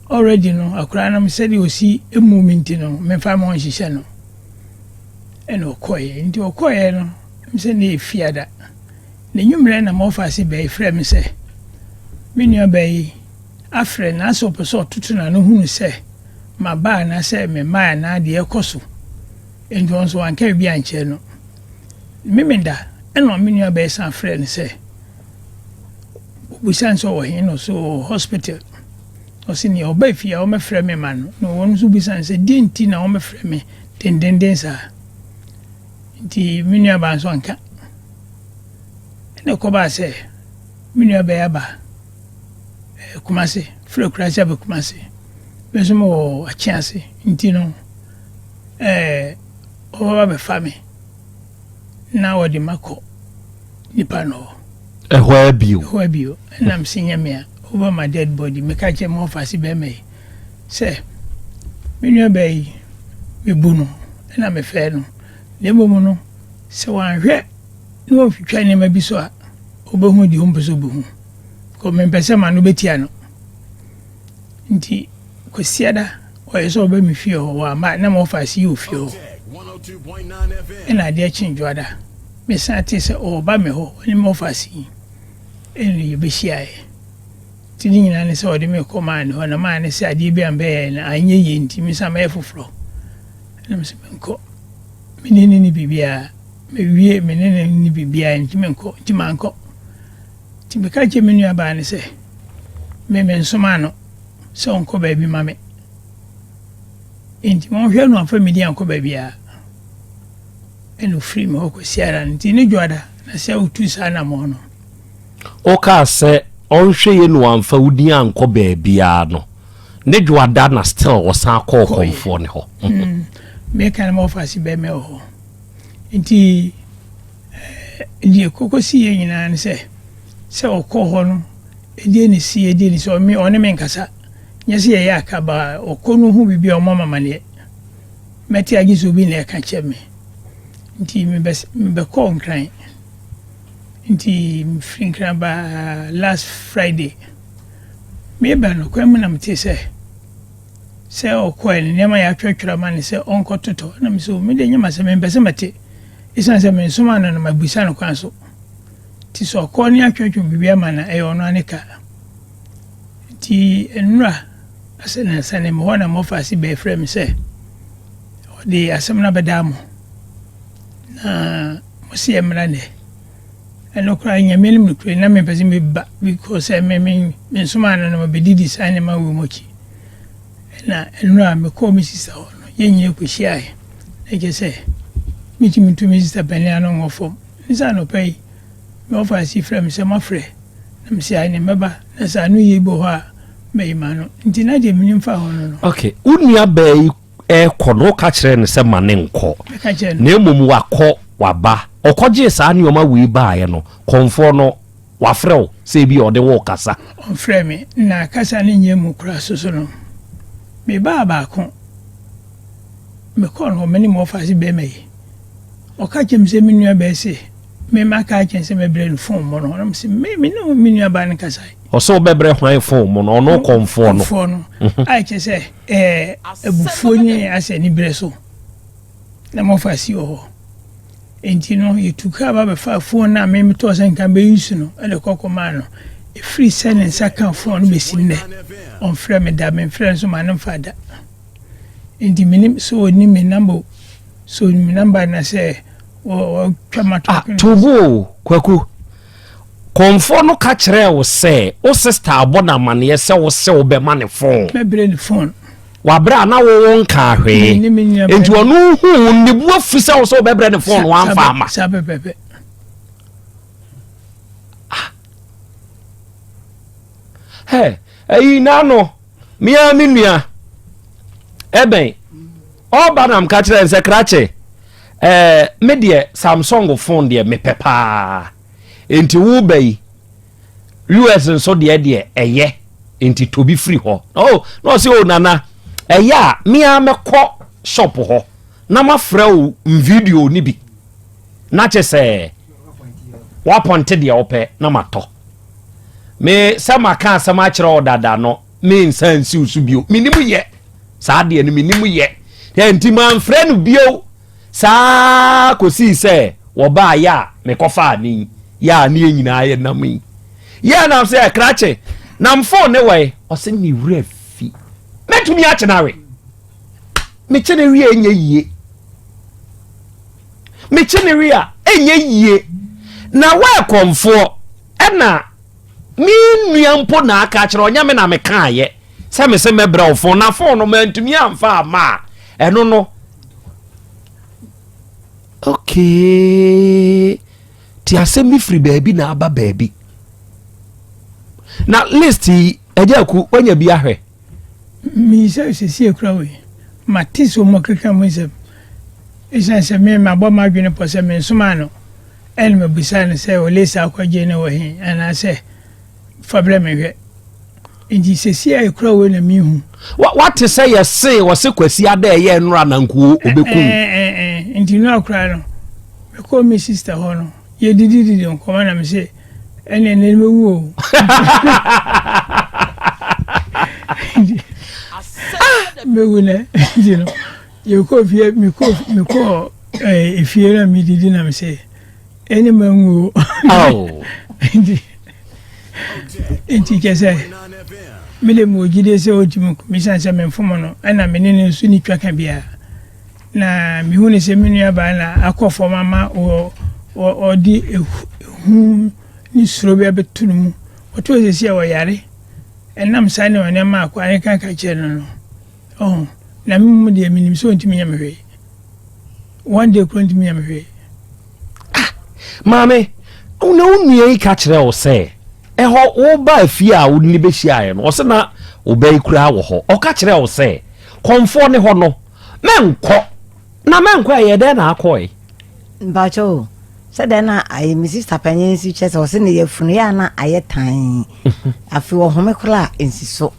Already no, akwaraa no sɛdeɛ ɔsi emu mi nti no, memfa me ho nhyehyɛ no. Ɛna ɔkɔeɛ. Nti ɔkɔeɛ no, sɛ ne yɛ fiada. Ne nwummerɛ na ma ɔfa ase bɛyi frɛ me sɛ, me nua bɛyi afrɛ na asɛ ɔpɛ sɛ ɔtoto n'ano hunu sɛ maba anaasɛ memmae anaa deɛ ɛkɔ so. Nti ɔno nso wanka biribi ankyerɛ no. Memeda ɛna me nua bɛyi san frɛ no sɛ, obisa no sɛ ɔwɔ he na ɔsɛ ɔwɔ hospital. Ɔsɛ nea ɔba fie a ɔmɛfrɛ me ma no. Na wɔn nso bisa no sɛ deɛ nti na ɔmɛfrɛ me dendenden saa. Nti me nua baa nso anka. Ɛna ɛkɔbaa sɛ me nua bɛyɛ aba Kumase, frɛ Kurase aba Kumase. Me nso mewɔ Akyease nti no ɔbɛba bɛfa me na wɔde makɔ nipa no hɔ. Ɛhɔ abio. Ɛhɔ abio. Ɛna mese nyɛ me a over my dead body. Meka kyerɛ me ɔfa ase bɛrima yi sɛ me nua bɛɛ yi mebu no ɛna mefɛɛ no. Na mmom no sɛ wanhwɛ na wɔtwitwa nneɛma bi so a ɔbɛhu deɛ ɔmpɛ sɛ ɔbɛhu. Kɔ mempɛ sɛ ma no bɛtia no. Nti Kwasiada ɔyɛ sɛ ɔbɛ me fie hɔ wamma na ma ɔfa ase yi wɔ fie hɔ. Ɛna adeɛ kye dwoada mesan te sɛ ɔreba me hɔ ɔne me ɔfa ase yi ɛna yɛbɛhyiaeɛ. Nti ne nyinaa ne sɛ ɔde me kɔ maa ne hɔ na maa ne sɛ adeɛ bi a mbɛyɛ no anyɛ yie nti me san mɛyɛ foforɔ. Ɛna me sɛ menkɔ. Me ne ne ni biribiara. Mewie me ne ne ni biribiara nti menkɔ. Nti mankɔ. Nti meka kyerɛ me nua baa no sɛ me mensomaa no sɛ ɔnkɔ baabi ma me. Nti wɔnhwɛ no amfa me din ankɔ baabiara. Ɛna ofiri me hɔ kɔsi ara no. Nti ne dwoada na sɛ otu saa anammɔn no. Wokaa sɛ ɔnhwɛ yie na wamfa wo din ankɔ baabiara no, ne dwoada na still ɔsan kɔɔ kɔmfoɔ no hɔ. Mm, meka no ma ɔfa ase bɛmɛ wɔ hɔ. Nti deɛ koko si yɛ nyinaa ne sɛ sɛ ɔkɔ hɔ no ɛdeɛ ne si ɛdeɛ ne si ɔme ɔne me nkasa nyɛ sɛ yɛyɛ aka ba ɔkɔ no ho biribi a ɔmmɔ mamaneɛ mɛte agye sɛ obi na ɛka kyerɛ me nti mebɛkɔɔ Nkran. Nti mefiri Nkran baa last Friday. Meba no, kwan mu na metee sɛ sɛ ɔkɔɛ no nneɛma yɛatwerɛtwerɛ ama no sɛ ɔnkɔtotɔ. Na me sɛ, me deɛ nyɛ m'asɛm, mempɛ sɛ mɛte. Ɛsiane sɛ mensomaa no no mabisa no kwan so. Nti sɛ ɔkɔ ne atwerɛtwerɛ biribi ama no a, ɛyɛ ɔno ara ne ka. Nti nnora asɛ nansa ne mewɔ na mmɔfa ase bɛɛfrɛ me sɛ ɔde asɛm no abɛdaa mo. Na mo se yɛmmra nnɛ. Ɛno koraa Nyame anim nokorɛ na mempɛ sɛ meba because sɛ me me mensomaa no no mabɛdidi saa nneɛma wei mu akyi. Ɛna ɛnora mekɔɔ me sista hɔ no yɛn nyina kɔhyiaeɛ na kyerɛ sɛ metumi ntu me sista panin ano nwɔ fam. Ne sɛ anɔpa yi me wɔfa asi frɛ me sɛ moafrɛ na mese ae ne mɛba na sɛ ano yie bi wɔ hɔ a mɛyi m'ano. Nti na deɛ menim fa ho no no. Okay, wo nua baa yi rekɔ no, woka kyerɛɛ no sɛ ma ne nkɔ, na mmom wakɔ, waba. Ɔkɔgyee saa nneɛma wei baeɛ no, kɔmfoɔ no, wafrɛ wo sɛ ebia ɔde wo rekasa? Ɔmfrɛɛ me, na kasa no nyɛ mu koraa so so no, mebaa baako, mekɔɔ no hɔ, me ne me wɔfaase barima yi, ɔka kyerɛɛ me sɛ me nuabaa se me maka akyerɛ no sɛ mɛbrɛ no fon mono, na mese me me ne me nuabaa no nkasae. Ɔsɛ wobɛbrɛ hwan fon mono? Ɔno kɔmfoɔ no. Kɔmfoɔ no, a kyerɛ sɛ Ɛɛ abufuo ne asɛ aniberɛ so na mofa si wɔ hɔ. Enti no yɛtu kaa ba bɛfaa fon no a me metɔɔ sɛ nka bɛyi su no de kɔ kɔmaa no. Ɛfiri sɛ ne nsa kaa fon no bɛsi nnɛ, ɔmfrɛ me da, memfrɛ no nso ma no mfa da. Enti menim sɛ ɔnim me namba o, sɛ ɔnim me namba na sɛ wɔtwa ma to. Ah, to bo o, Kwaku. Kɔmfoɔ no ka kyerɛɛ wo sɛ wo sista abɔ no amaneɛ sɛ wo se wobɛma no fon. Mɛbrɛ no fon. Wabrɛ a na wo wo nkaa hwee. Enti ɔno hu wo ne bu afu sɛ wo sɛ wobɛbrɛ no fon no wamfa ama. Saa pɛpɛpɛ. Ah. Hɛ, ɛyi n'ano, mea me nua, ɛbɛn. Ɔba na mka kyerɛ sɛ krakye, ɛɛ me deɛ Samsung phone deɛ mepɛ paa. Enti wo ba yi, US nso deɛ deɛ ɛyɛ, enti tɔ bi firi hɔ. Oh, na ɔse oh nana, ɛyɛ a me ara mɛkɔ shop hɔ na mafrɛ wo video no bi. Na kye sɛ wapɔnte deɛ wopɛ na matɔ. Me sɛ maka asɛm akyerɛ wo dada no, me nsa nsiw so bio. Menim yɛ. Saa deɛ no menim yɛ. Enti mamfrɛ no bio. Saa ara kɔsii sɛ wɔbaa yɛ a mekɔfaa ne yi, yɛ a ne yɛn nyinaa yɛ nam yi. Yɛ nam sɛ krakye, nam fon ne wɔe. Ɔse me werɛ fi. Mɛtumi akye no awe. Mekye no wie ɛnyɛ yie. Mekye no wie a ɛnyɛ yie. Na wɔyɛ kɔmfoɔ ɛna me nua mpo na aka akyerɛ ɔnyɛ me na mekaayɛ sɛ me se mɛbrɛ wo fon na fon no mantumi amfa amma a ɛno no okay ti asɛm bi firi baabi na aba baabi na list yi ɛgya aku wanya bi ahwɛ Meyi sɛ sesie kura wei mate sɛ ɔmu keka mu nsɛm ɛsiane sɛ me mabɔ m'adwene pɔ sɛ mensomaa no ɛna mabisa no sɛ olesa akɔgye no wɔ he anaasɛ fa brɛ me hwɛ nti sesie a ɛkura wei na mehu. Wate sɛ yɛse wɔse Kwasi ada ɛyɛ nnora na nkuo ɔbɛkum. Nti nnora koraa no mekɔɔ me sister hɔ no yɛdidididi nkɔmmɔ na mese ɛne ɛnɛ no mɛwu o. Mɛwu nɛ nti no yɛkɔɔ fie mekɔɔ efie na medidi na mese ɛne manwu o. Nti. Nti kyɛ sɛ me de mewɔ gyidie sɛ ɔntumi nku me ɛsiane sɛ memfom no ɛna me ne no nso nni twaka biara. Na mehu no sɛ me nuabaa na akɔ fam ama ɔde ehu ne suro bi abɛto no mu. Ɔto sɛsi a ɔyare ɛnam saa nneɛma nneɛma a akoa no ka ka kyerɛ no no. Ɔho na me mu deɛ menim sɛ ɔntumi nyɛ me hwee. One day kura ntumi nyɛ me hwee. Ah, maame, na wo nua yi ka kyerɛ wo sɛ ɛhɔ woba afie a wo ne bɛhyiaeɛ no, ɔsɛ na wo yi koraa wɔ hɔ. Ɔka kyerɛ wo sɛ kɔmfoɔ ne hɔ no, mɛnkɔ. Na mɛnkɔ ɛyɛ dɛn na akɔe? Mpakyɛ o, sɛ dɛn na ayɛ me sista panyin si kyɛ sɛ ɔsɛ ne yafunu yɛ ana ayɛ tan. Afei ɔhome koraa nsi so.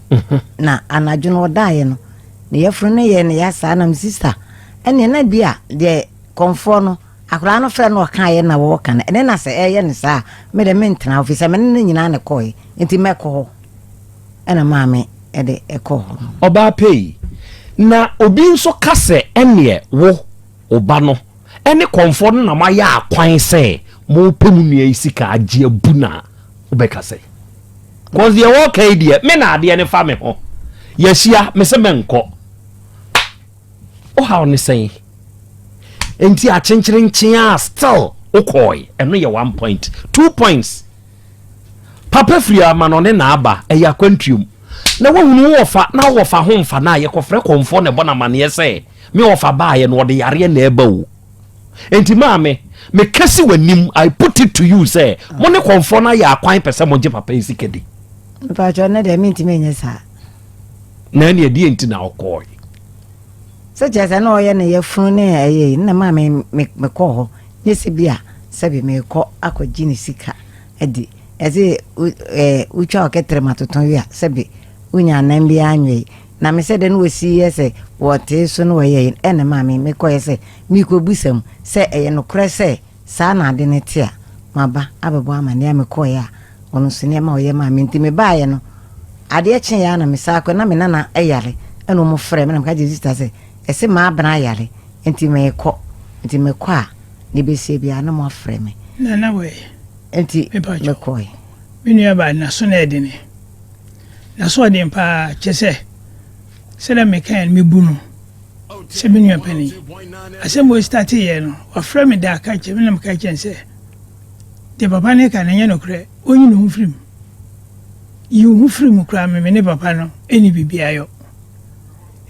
Na anadwo no ɔdaeɛ no, ne yafunu no yɛ ne ya saa na me sista ɛneɛ na bi a deɛ kɔmfoɔ no akwadaa no frɛ no ɔkaeɛ na wɔka no ɛne na sɛ ɛyɛ no saa a me deɛ mentena hɔ firi sɛ me ne no nyinaa na ɛkɔeɛ nti mɛkɔ hɔ ɛna maame ɛde ɛkɔɔ hɔ no. Ɔbaa pɛi, na obi nso ka sɛ ɛneɛ wo, wo ba no, ɛne kɔmfoɔ no na moayɛ akwan sɛ mopɛ mo nua yi sika agye abu no a, wobɛka sɛn? Cause deɛ wɔka yi deɛ, me na adeɛ no fa me ho. Yɛahyia, me se menkɔ. Wo haw ne sɛn? Nti akyenkyerenkyen a still wokɔe. Ɛno yɛ one point. Two points. Papa firi amanɔne na aba, ɛyɛ akwantuom. Na wahunu wo wɔfa na wo wɔfa ho mfa no a, yɛkɔfrɛ kɔmfoɔ na ɛbɔ no amaneɛ sɛ me wɔfa baeɛ no ɔde yareɛ na ɛba o. Enti maame, meka si w'anim, I put it to you sɛ mo ne kɔmfoɔ no ayɛ akwan pɛ sɛ mogye papa yi sika di. Mpakyɛ ne deɛ mentumi nyɛ saa. Na ɛne ɛdeɛ nti na ɔkɔɔe? Sɛ kyerɛ sɛ na ɔyɛ ne yafunu ne ɛyɛ yi na maa me me mekɔɔ hɔ nyɛ sɛ bi a sɛbi mekɔ akɔgye ne sika adi ɛsɛ ɛɛ wotwa ɔkɛtrɛ ma totɔn wi a sɛbi wonya anan bi anwei na me sɛ dɛ na wɔsi yɛ sɛ wɔtee so na wɔyɛ yi ɛna maa me mekɔyɛ sɛ mekɔbusa mu sɛ ɛyɛ nokorɛ sɛ saa na ade no te a maba abɛbɔ amanneɛ a mekɔeɛ a Ɔno nso nneɛma a ɔyɛ maa me nti mebaeɛ no, adeɛ kyeeɛ ara na mesan kɔe. Na me nana yare ɛna wɔn frɛɛ me na meka kyerɛɛ sista sɛ ɛse m'abena yare nti merekɔ nti mekɔ a deɛ ɛbɛsie biara na moafrɛ me. Nana wei, Nti mepa kyɛw. mekɔe. Me nua baa n'aso na ɛdene. N'aso ɔden paa kyɛ sɛ sɛdeɛ mekaeɛ no mebu no sɛ me nua panin. Asɛm wei starteeɛ no wafrɛ me da ka kyerɛ me na meka kyerɛ no sɛ Deɛ papa no reka no ɛnyɛ nokorɛ, ɔnyi ne ho firi mu. Yi wo ho firi mu koraa me me ne papa no ɛnni biribiara yɔ.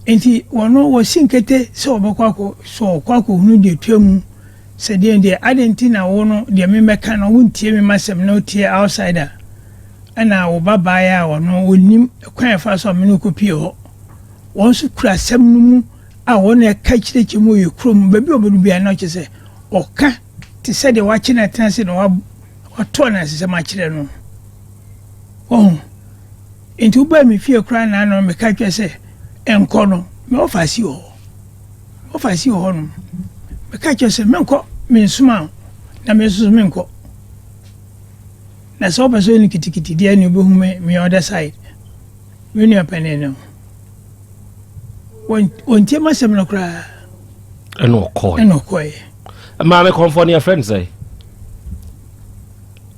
Enti wɔno wɔsi nkete sɛ wɔbɛkɔ akɔ sɛ ɔkɔ akɔhunu deɛ ɛtwa mu sɛ deɛn deɛ adɛn nti na wo no deɛ memɛka no wontie me masɛm na wotie outsider ɛna wo ba baeɛ a ɔno ɔnnim kwan a ɛfa so a me ne wo kɔpie hɔ. Wɔn nso kura asɛm no mu a wɔn na ɛka kyerɛkyerɛ mu wɔ yɛ kurom baabi a ɔbɛdu biara na ɔkyerɛ sɛ ɔka te sɛ deɛ wakye no atena ase na wato anansesɛm akyerɛ no. Wahu? Enti wobaa me fie koraa na ano meka kyerɛ sɛ nkɔ no, me wɔfa si wɔ hɔ. Wɔfa si wɔ hɔ nom. Meka kyerɛ sɛ menkɔ, mensoma wo, na me nso so menkɔ. Na sɛ wopɛ sɛ ɔyɛ no kitikiti deɛ ne wobɛhu me me other side. Me nua panin no. Wɔntie m'asɛm no koraa. Ɛna ɔkɔe. Ɛna ɔkɔe. Maame kɔmfɔ ne yɛfrɛ no sɛ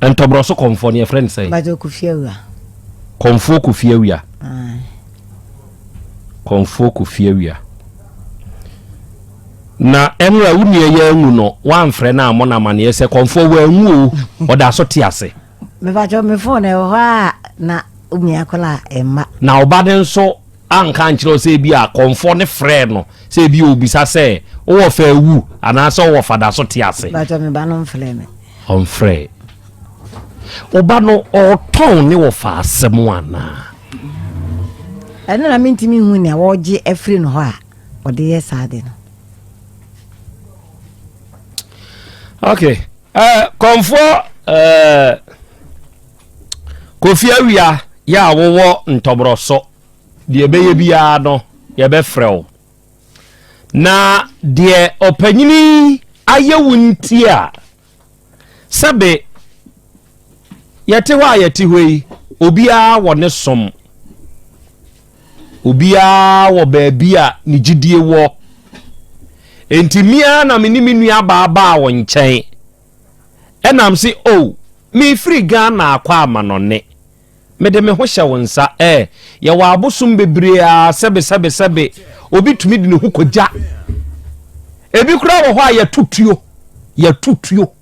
ntɔborɔ so kɔmfɔ ne yɛfrɛ no sɛ. Bàtɛ Kofi Awia. Kɔmfoɔ Kofi Awia. Kɔmfoɔ Kofi Awia. Na ɛnora wo nua yɛ anwu no woamfrɛ no ammɔ no amanneɛ sɛ kɔmfoɔ wanwu o ɔda so te ase. Mepakyɛ me phone ɛwɔ hɔ a na omia kola ɛmma. Na ɔba no nso anka ankyerɛ wo sɛ ebia kɔmfoɔ no frɛɛ no sɛ ebia ɔbisa sɛ wowɔ fa awu anaasɛ wowɔ fa da so te ase. Mpakyɛ me ba no mfrɛɛ me. Ɔmfrɛɛ. Wo ba no ɔretɔn ne wɔfa asɛm anaa? Ɛno na mentumi nhu nea wɔregye afiri no hɔ a ɔde yɛ saa ade no. Okay. Uh, kɔmfoɔ uh, Kofi Awia yɛ a wowɔ ntɔborɔ so deɛ ɛbɛyɛ biara no yɛbɛfrɛ wo na deɛ ɔpanyini ayɛ wo nti a sɛbe yɛte hɔ a yɛte hɔ yi obiara wɔ ne som obiara wɔ baabi a ne gyidie wɔ enti mmea na me ne me nua baa baa wo nkyɛn ɛnam se o oh, mefiri Ghana akɔ amanɔne. Mede me ho hyɛ wo nsa. Ɛ, yɛwɔ abosom bebree a sɛbe sɛbe sɛbe obi tumi de ne ho kɔgya. Ebi koraa wɔ hɔ a yɛto tuo, yɛto tuo.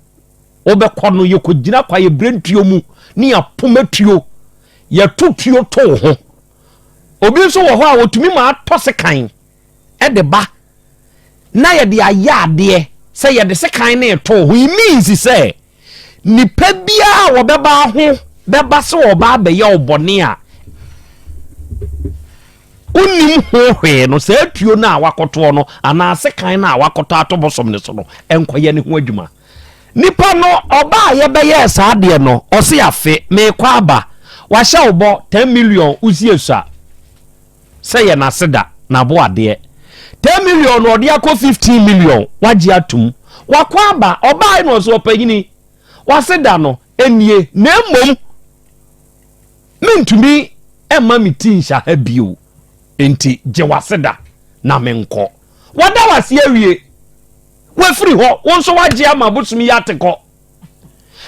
Wobɛkɔ no yɛkɔgyina kwa yɛbrɛ ntuo mu ne yɛapoma tuo. Yɛto tuo to wo ho. Obi nso wɔ hɔ a wɔtumi ma atɔ sekan de ba na yɛde ayɛ adeɛ sɛ yɛde sekan no reto wo ho. It means sɛ Nipa biara a wɔbɛba ho bɛba sɛ ɔba abɛyɛ wo bɔne a wonnim ho hwee no, saa tuo no a wakɔtoɔ no anaa sekan no a wakɔtɔ ato bosom no so no, ɛnkɔyɛ ne ho adwuma. Nipa no ɔba a yɛbɛyɛɛ saa adeɛ no, ɔse afe meekɔ aba, wahyɛ wo bɔ 10 million wosie sua sɛ yɛ n'aseda, n'aboadeɛ. 10 million na ɔde akɔ 15 million, wagye atum. Wakɔ aba, ɔbaae na ɔsɛ ɔpanyini, w'aseda no nie, na mmom mentumi mma me ti nhyɛ ha bio, enti gye w'aseda na menkɔ. Wada w'ase awie, wafiri hɔ, wo nso wagye ama bosom yi ate kɔ.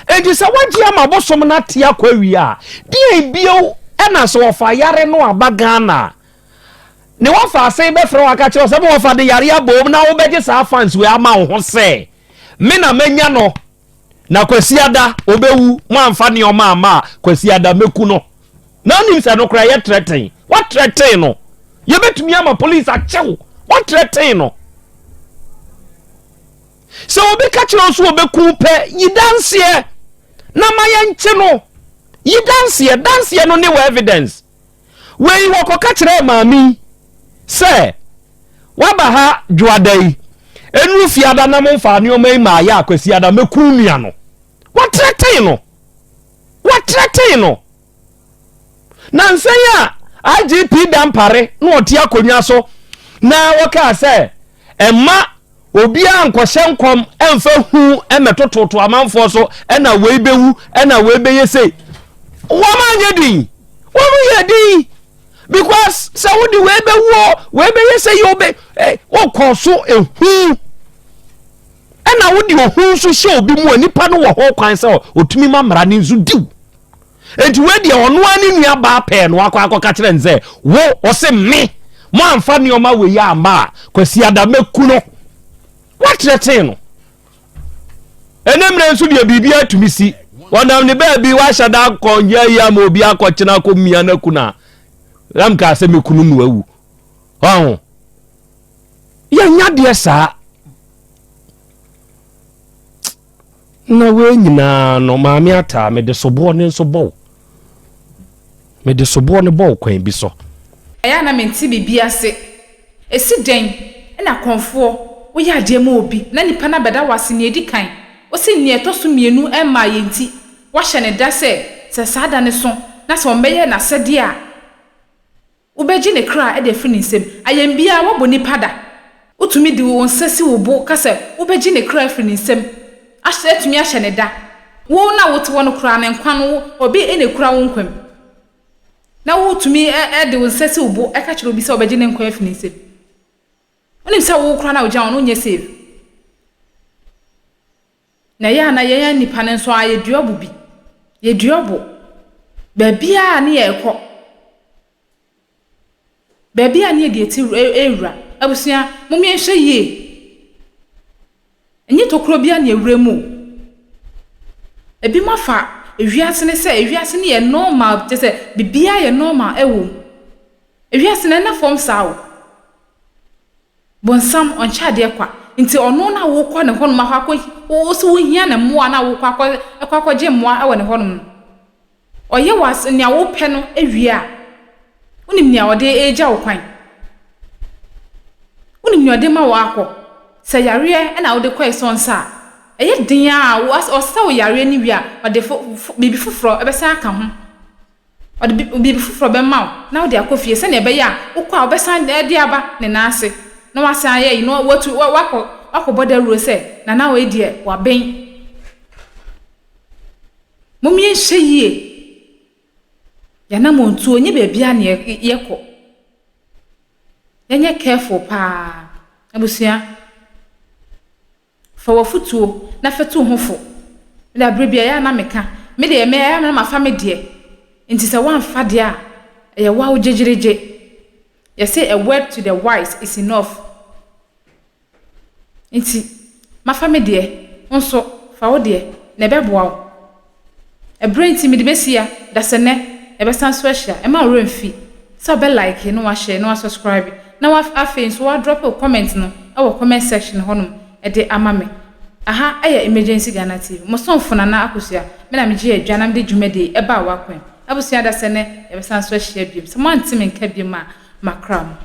Enti sɛ wagye ama bosom no ate akɔ awie a, deɛn bio ɛna sɛ ɔfa yare no aba Ghana a, ne wɔfa ase bɛfrɛ wo aka kyerɛ wo sɛ me wɔfa de yare abom na wobɛgye saa fans wei ama wo ho sɛ me na manya no na Kwasiada ɔbɛwu, moamfa nneɛma amma a Kwasiada mɛku no. Na wonim sɛ no koraa yɛ trɛten, woatrɛten no, yɛbɛtumi ama police akyew, woatrɛten no. Sɛ obi ka kyerɛ wo sɛ ɔbɛku pɛ, yi danseɛ na ma yɛnkye no. Yi danseɛ, danseɛ no ne wɔ evidence. Wei wɔkɔka kyerɛɛ maame yi sɛ waba ha dwoada yi, ɛnuru fiada na momfaa nneɛma yi maa yɛ a kwasiada mɛku nua no. Wɔtrɛtee no. Wɔtrɛtee no. Nansa yi a IGP Dampare na ɔte akonnwa so na wɔkaa sɛ ɛma obiara nkɔhyɛ nkɔm ɛmfa hu ɛmɛtototo amanfoɔ so ɛna wei bɛwu ɛna wei bɛyɛ sei wɔn anyɛ din wɔn yɛ din because sɛ wode wei bɛwuo wei bɛyɛ sɛ yɛ wobɛ wokɔ so ehu ɛna wode ohu nso hyɛ obi mu a nipa no wɔ ho kwan sɛ ɔtumi ma mmara no nso diw Enti wei deɛ ɔno ara ne nua baa pɛɛ no akɔ akɔka kyerɛ no sɛ wo ɔse me mo amfa nneɛma wei amma a Kwasiada mɛku no. Wakyerɛkyee no. Ɛnɛ mmerɛ nso deɛ biribi atumi si. Wɔnam ne baabi wahyɛ da akɔ nyɛ yi ama obi akɔkyena akɔ mia no aku no a nam kaa sɛ mɛku no no awu. Ɔho. Yɛnya deɛ saa. Na wei nyinaa no, Maame Ataa, mede soboɔ no nso bɔ wo. Mede soboɔ no bɔ wo kwan bi so. Ɛyɛ a na mente biribi ase. Ɛsi dɛn na kɔmfoɔ, woyɛ adeɛ ma obi na nipa no abɛda wo ase nea ɛdi kan, wose nea ɛtɔ so mmienu mmaa yɛ nti, woahyɛ no da sɛ, sɛ saa da no so na sɛ ɔmmɛyɛ n'asɛdeɛ a, Wobɛgye ne kra de afiri ne nsam. Ayambiaa a woabɔ nipa da. Wotumi de wo nsa si wo bo ka sɛ wobɛgye ne kra afiri ne nsam. Ahyɛ atumi ahyɛ no da. Wo no a wote hɔ no koraa no nkwa no wo obi na ekura wo nkwa mu. Na wotumi de wo nsa si wo bo ka kyerɛ obi sɛ wobɛgye ne nkwa afiri ne nsam. Wonim sɛ wo koraa no a wogyina hɔ no wonyɛ safe. Na ɛyɛ a na yɛn nnipa no nso ara yɛdua bo bi. Yɛdua bo. Baabiara a ne yɛrekɔ. Baabi a ne yɛde yɛn ti rewura. Abusua, mom yɛnhwɛ yie. Ɛnyɛ tokuro biara na yɛwura mu o. Ebinom afa ewiase no sɛ ewiase no yɛ normal, kyerɛ sɛ biribiara yɛ normal wɔ mu. Ewiase no ɛnna fam saa o. Bonsam, ɔnkyɛ adeɛ kwa. Nti ɔno na wokɔ ne hɔnom akɔ akɔ, wo so wohia ne mmoa na wokɔ akɔ, kɔ akɔgye mmoa wɔ ne hɔnom no. Ɔyɛ wo as, nea wopɛ no wie a, wonim nea ɔde regya wo kwan. Wonim nea ɔde ma wo akɔ. Sɛ yareɛ na wode kɔe sɛ ɔnsa a, ɛyɛ den ara a, ɔsa wo yareɛ no wie a, ɔde fo, fo, biribi foforɔ bɛsan aka ho. Ɔde biribi foforɔ bɛma wo na wode akɔ fie sɛdeɛ ɛbɛyɛ a wokɔ a wobɛsan de aba ne nan ase na wasan ayɛ ayi na watu wakɔ wakɔbɔ dawuro sɛ nana wei deɛ waben. Mom yɛnhwɛ yie. Yɛanammɔntuo nyɛ baabiara na yɛkɔ. Yɛnyɛ careful paa. Abusua. Fa w'afotuo na fa tu wo ho fo. Me deɛ aberɛ biara ɛyɛ a na meka. Me deɛ me ɛyɛ a na mafa me deɛ. Nti sɛ woamfa deɛ a, ɛyɛ wo a wo gyegyeregye. Yɛse a word to the wise is enough. Nti mafa me deɛ, wo nso fa wo deɛ, na ɛbɛboa wo. Ɛberɛ nti mede bɛsi ha, dasɛ nnɛ yɛbɛsan so ahyia. Mma wo werɛ mfi sɛ wobɛ like na wahyɛ na wasubscribe na wa afei nso wadrop wo comment no wɔ comment section hɔnom de ama me. Aha yɛ Emergency Ghana TV. Mo somfo Nana Akosua, me na megye adwa na mede dwumadie yi ɛbaa w'akwan mu. Abusua dasɛ nnɛ yɛbɛsan so ahyia biom. Sɛ moante me nka biom a, makra mo.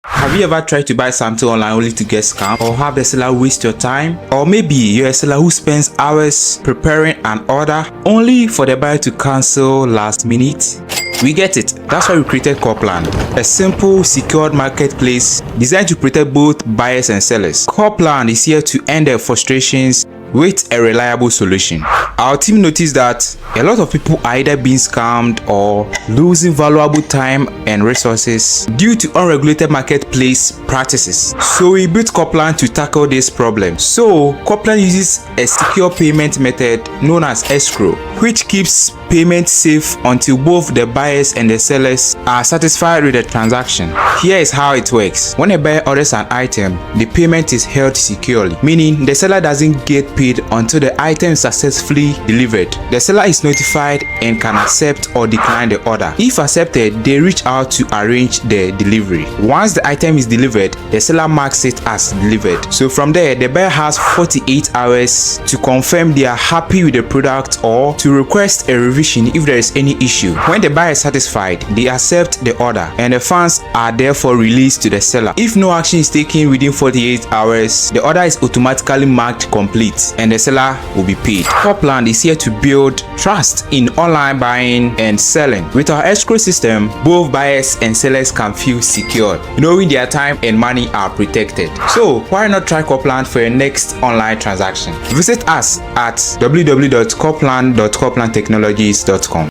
Have you ever tried to buy something online only to get scammed or have the seller waste your time? Or maybe you're a seller who spends hours preparing an order only for the buyer to cancel last minute? We get it. That's why we created Copland, a simple, secured marketplace designed to protect both buyers and sellers. Copland is here to end the frustrations with a reliable solution. Our team noticed that a lot of people are either being scammed or losing valuable time and resources due to unregulated marketplace practices. So we built Copland to tackle this problem. So Copland uses a secure payment method known as escrow, which keeps payment safe until both the buyers and the sellers are satisfied with the transaction. Here is how it works. When a buyer orders an item, the payment is held securely, meaning the seller doesn't get paid until the item is successfully delivered. The seller is notified and can accept or decline the order. If accepted, they reach out to arrange the delivery. Once the item is delivered, the seller marks it as delivered. So from there, the buyer has 48 hours to confirm they are happy with the product or to request a revision if there is any issue. When the buyer is satisfied, they accept the order and the funds are therefore released to the seller. If no action is taken within 48 hours, the order is automatically marked complete and the seller will be paid. Copland is here to build trust in online buying and selling. With our escrow system, both buyers and sellers can feel secure, knowing their time and money are protected. So why not try Copland for your next online transaction? Visit us at www.copland.coplandtechnologies.com.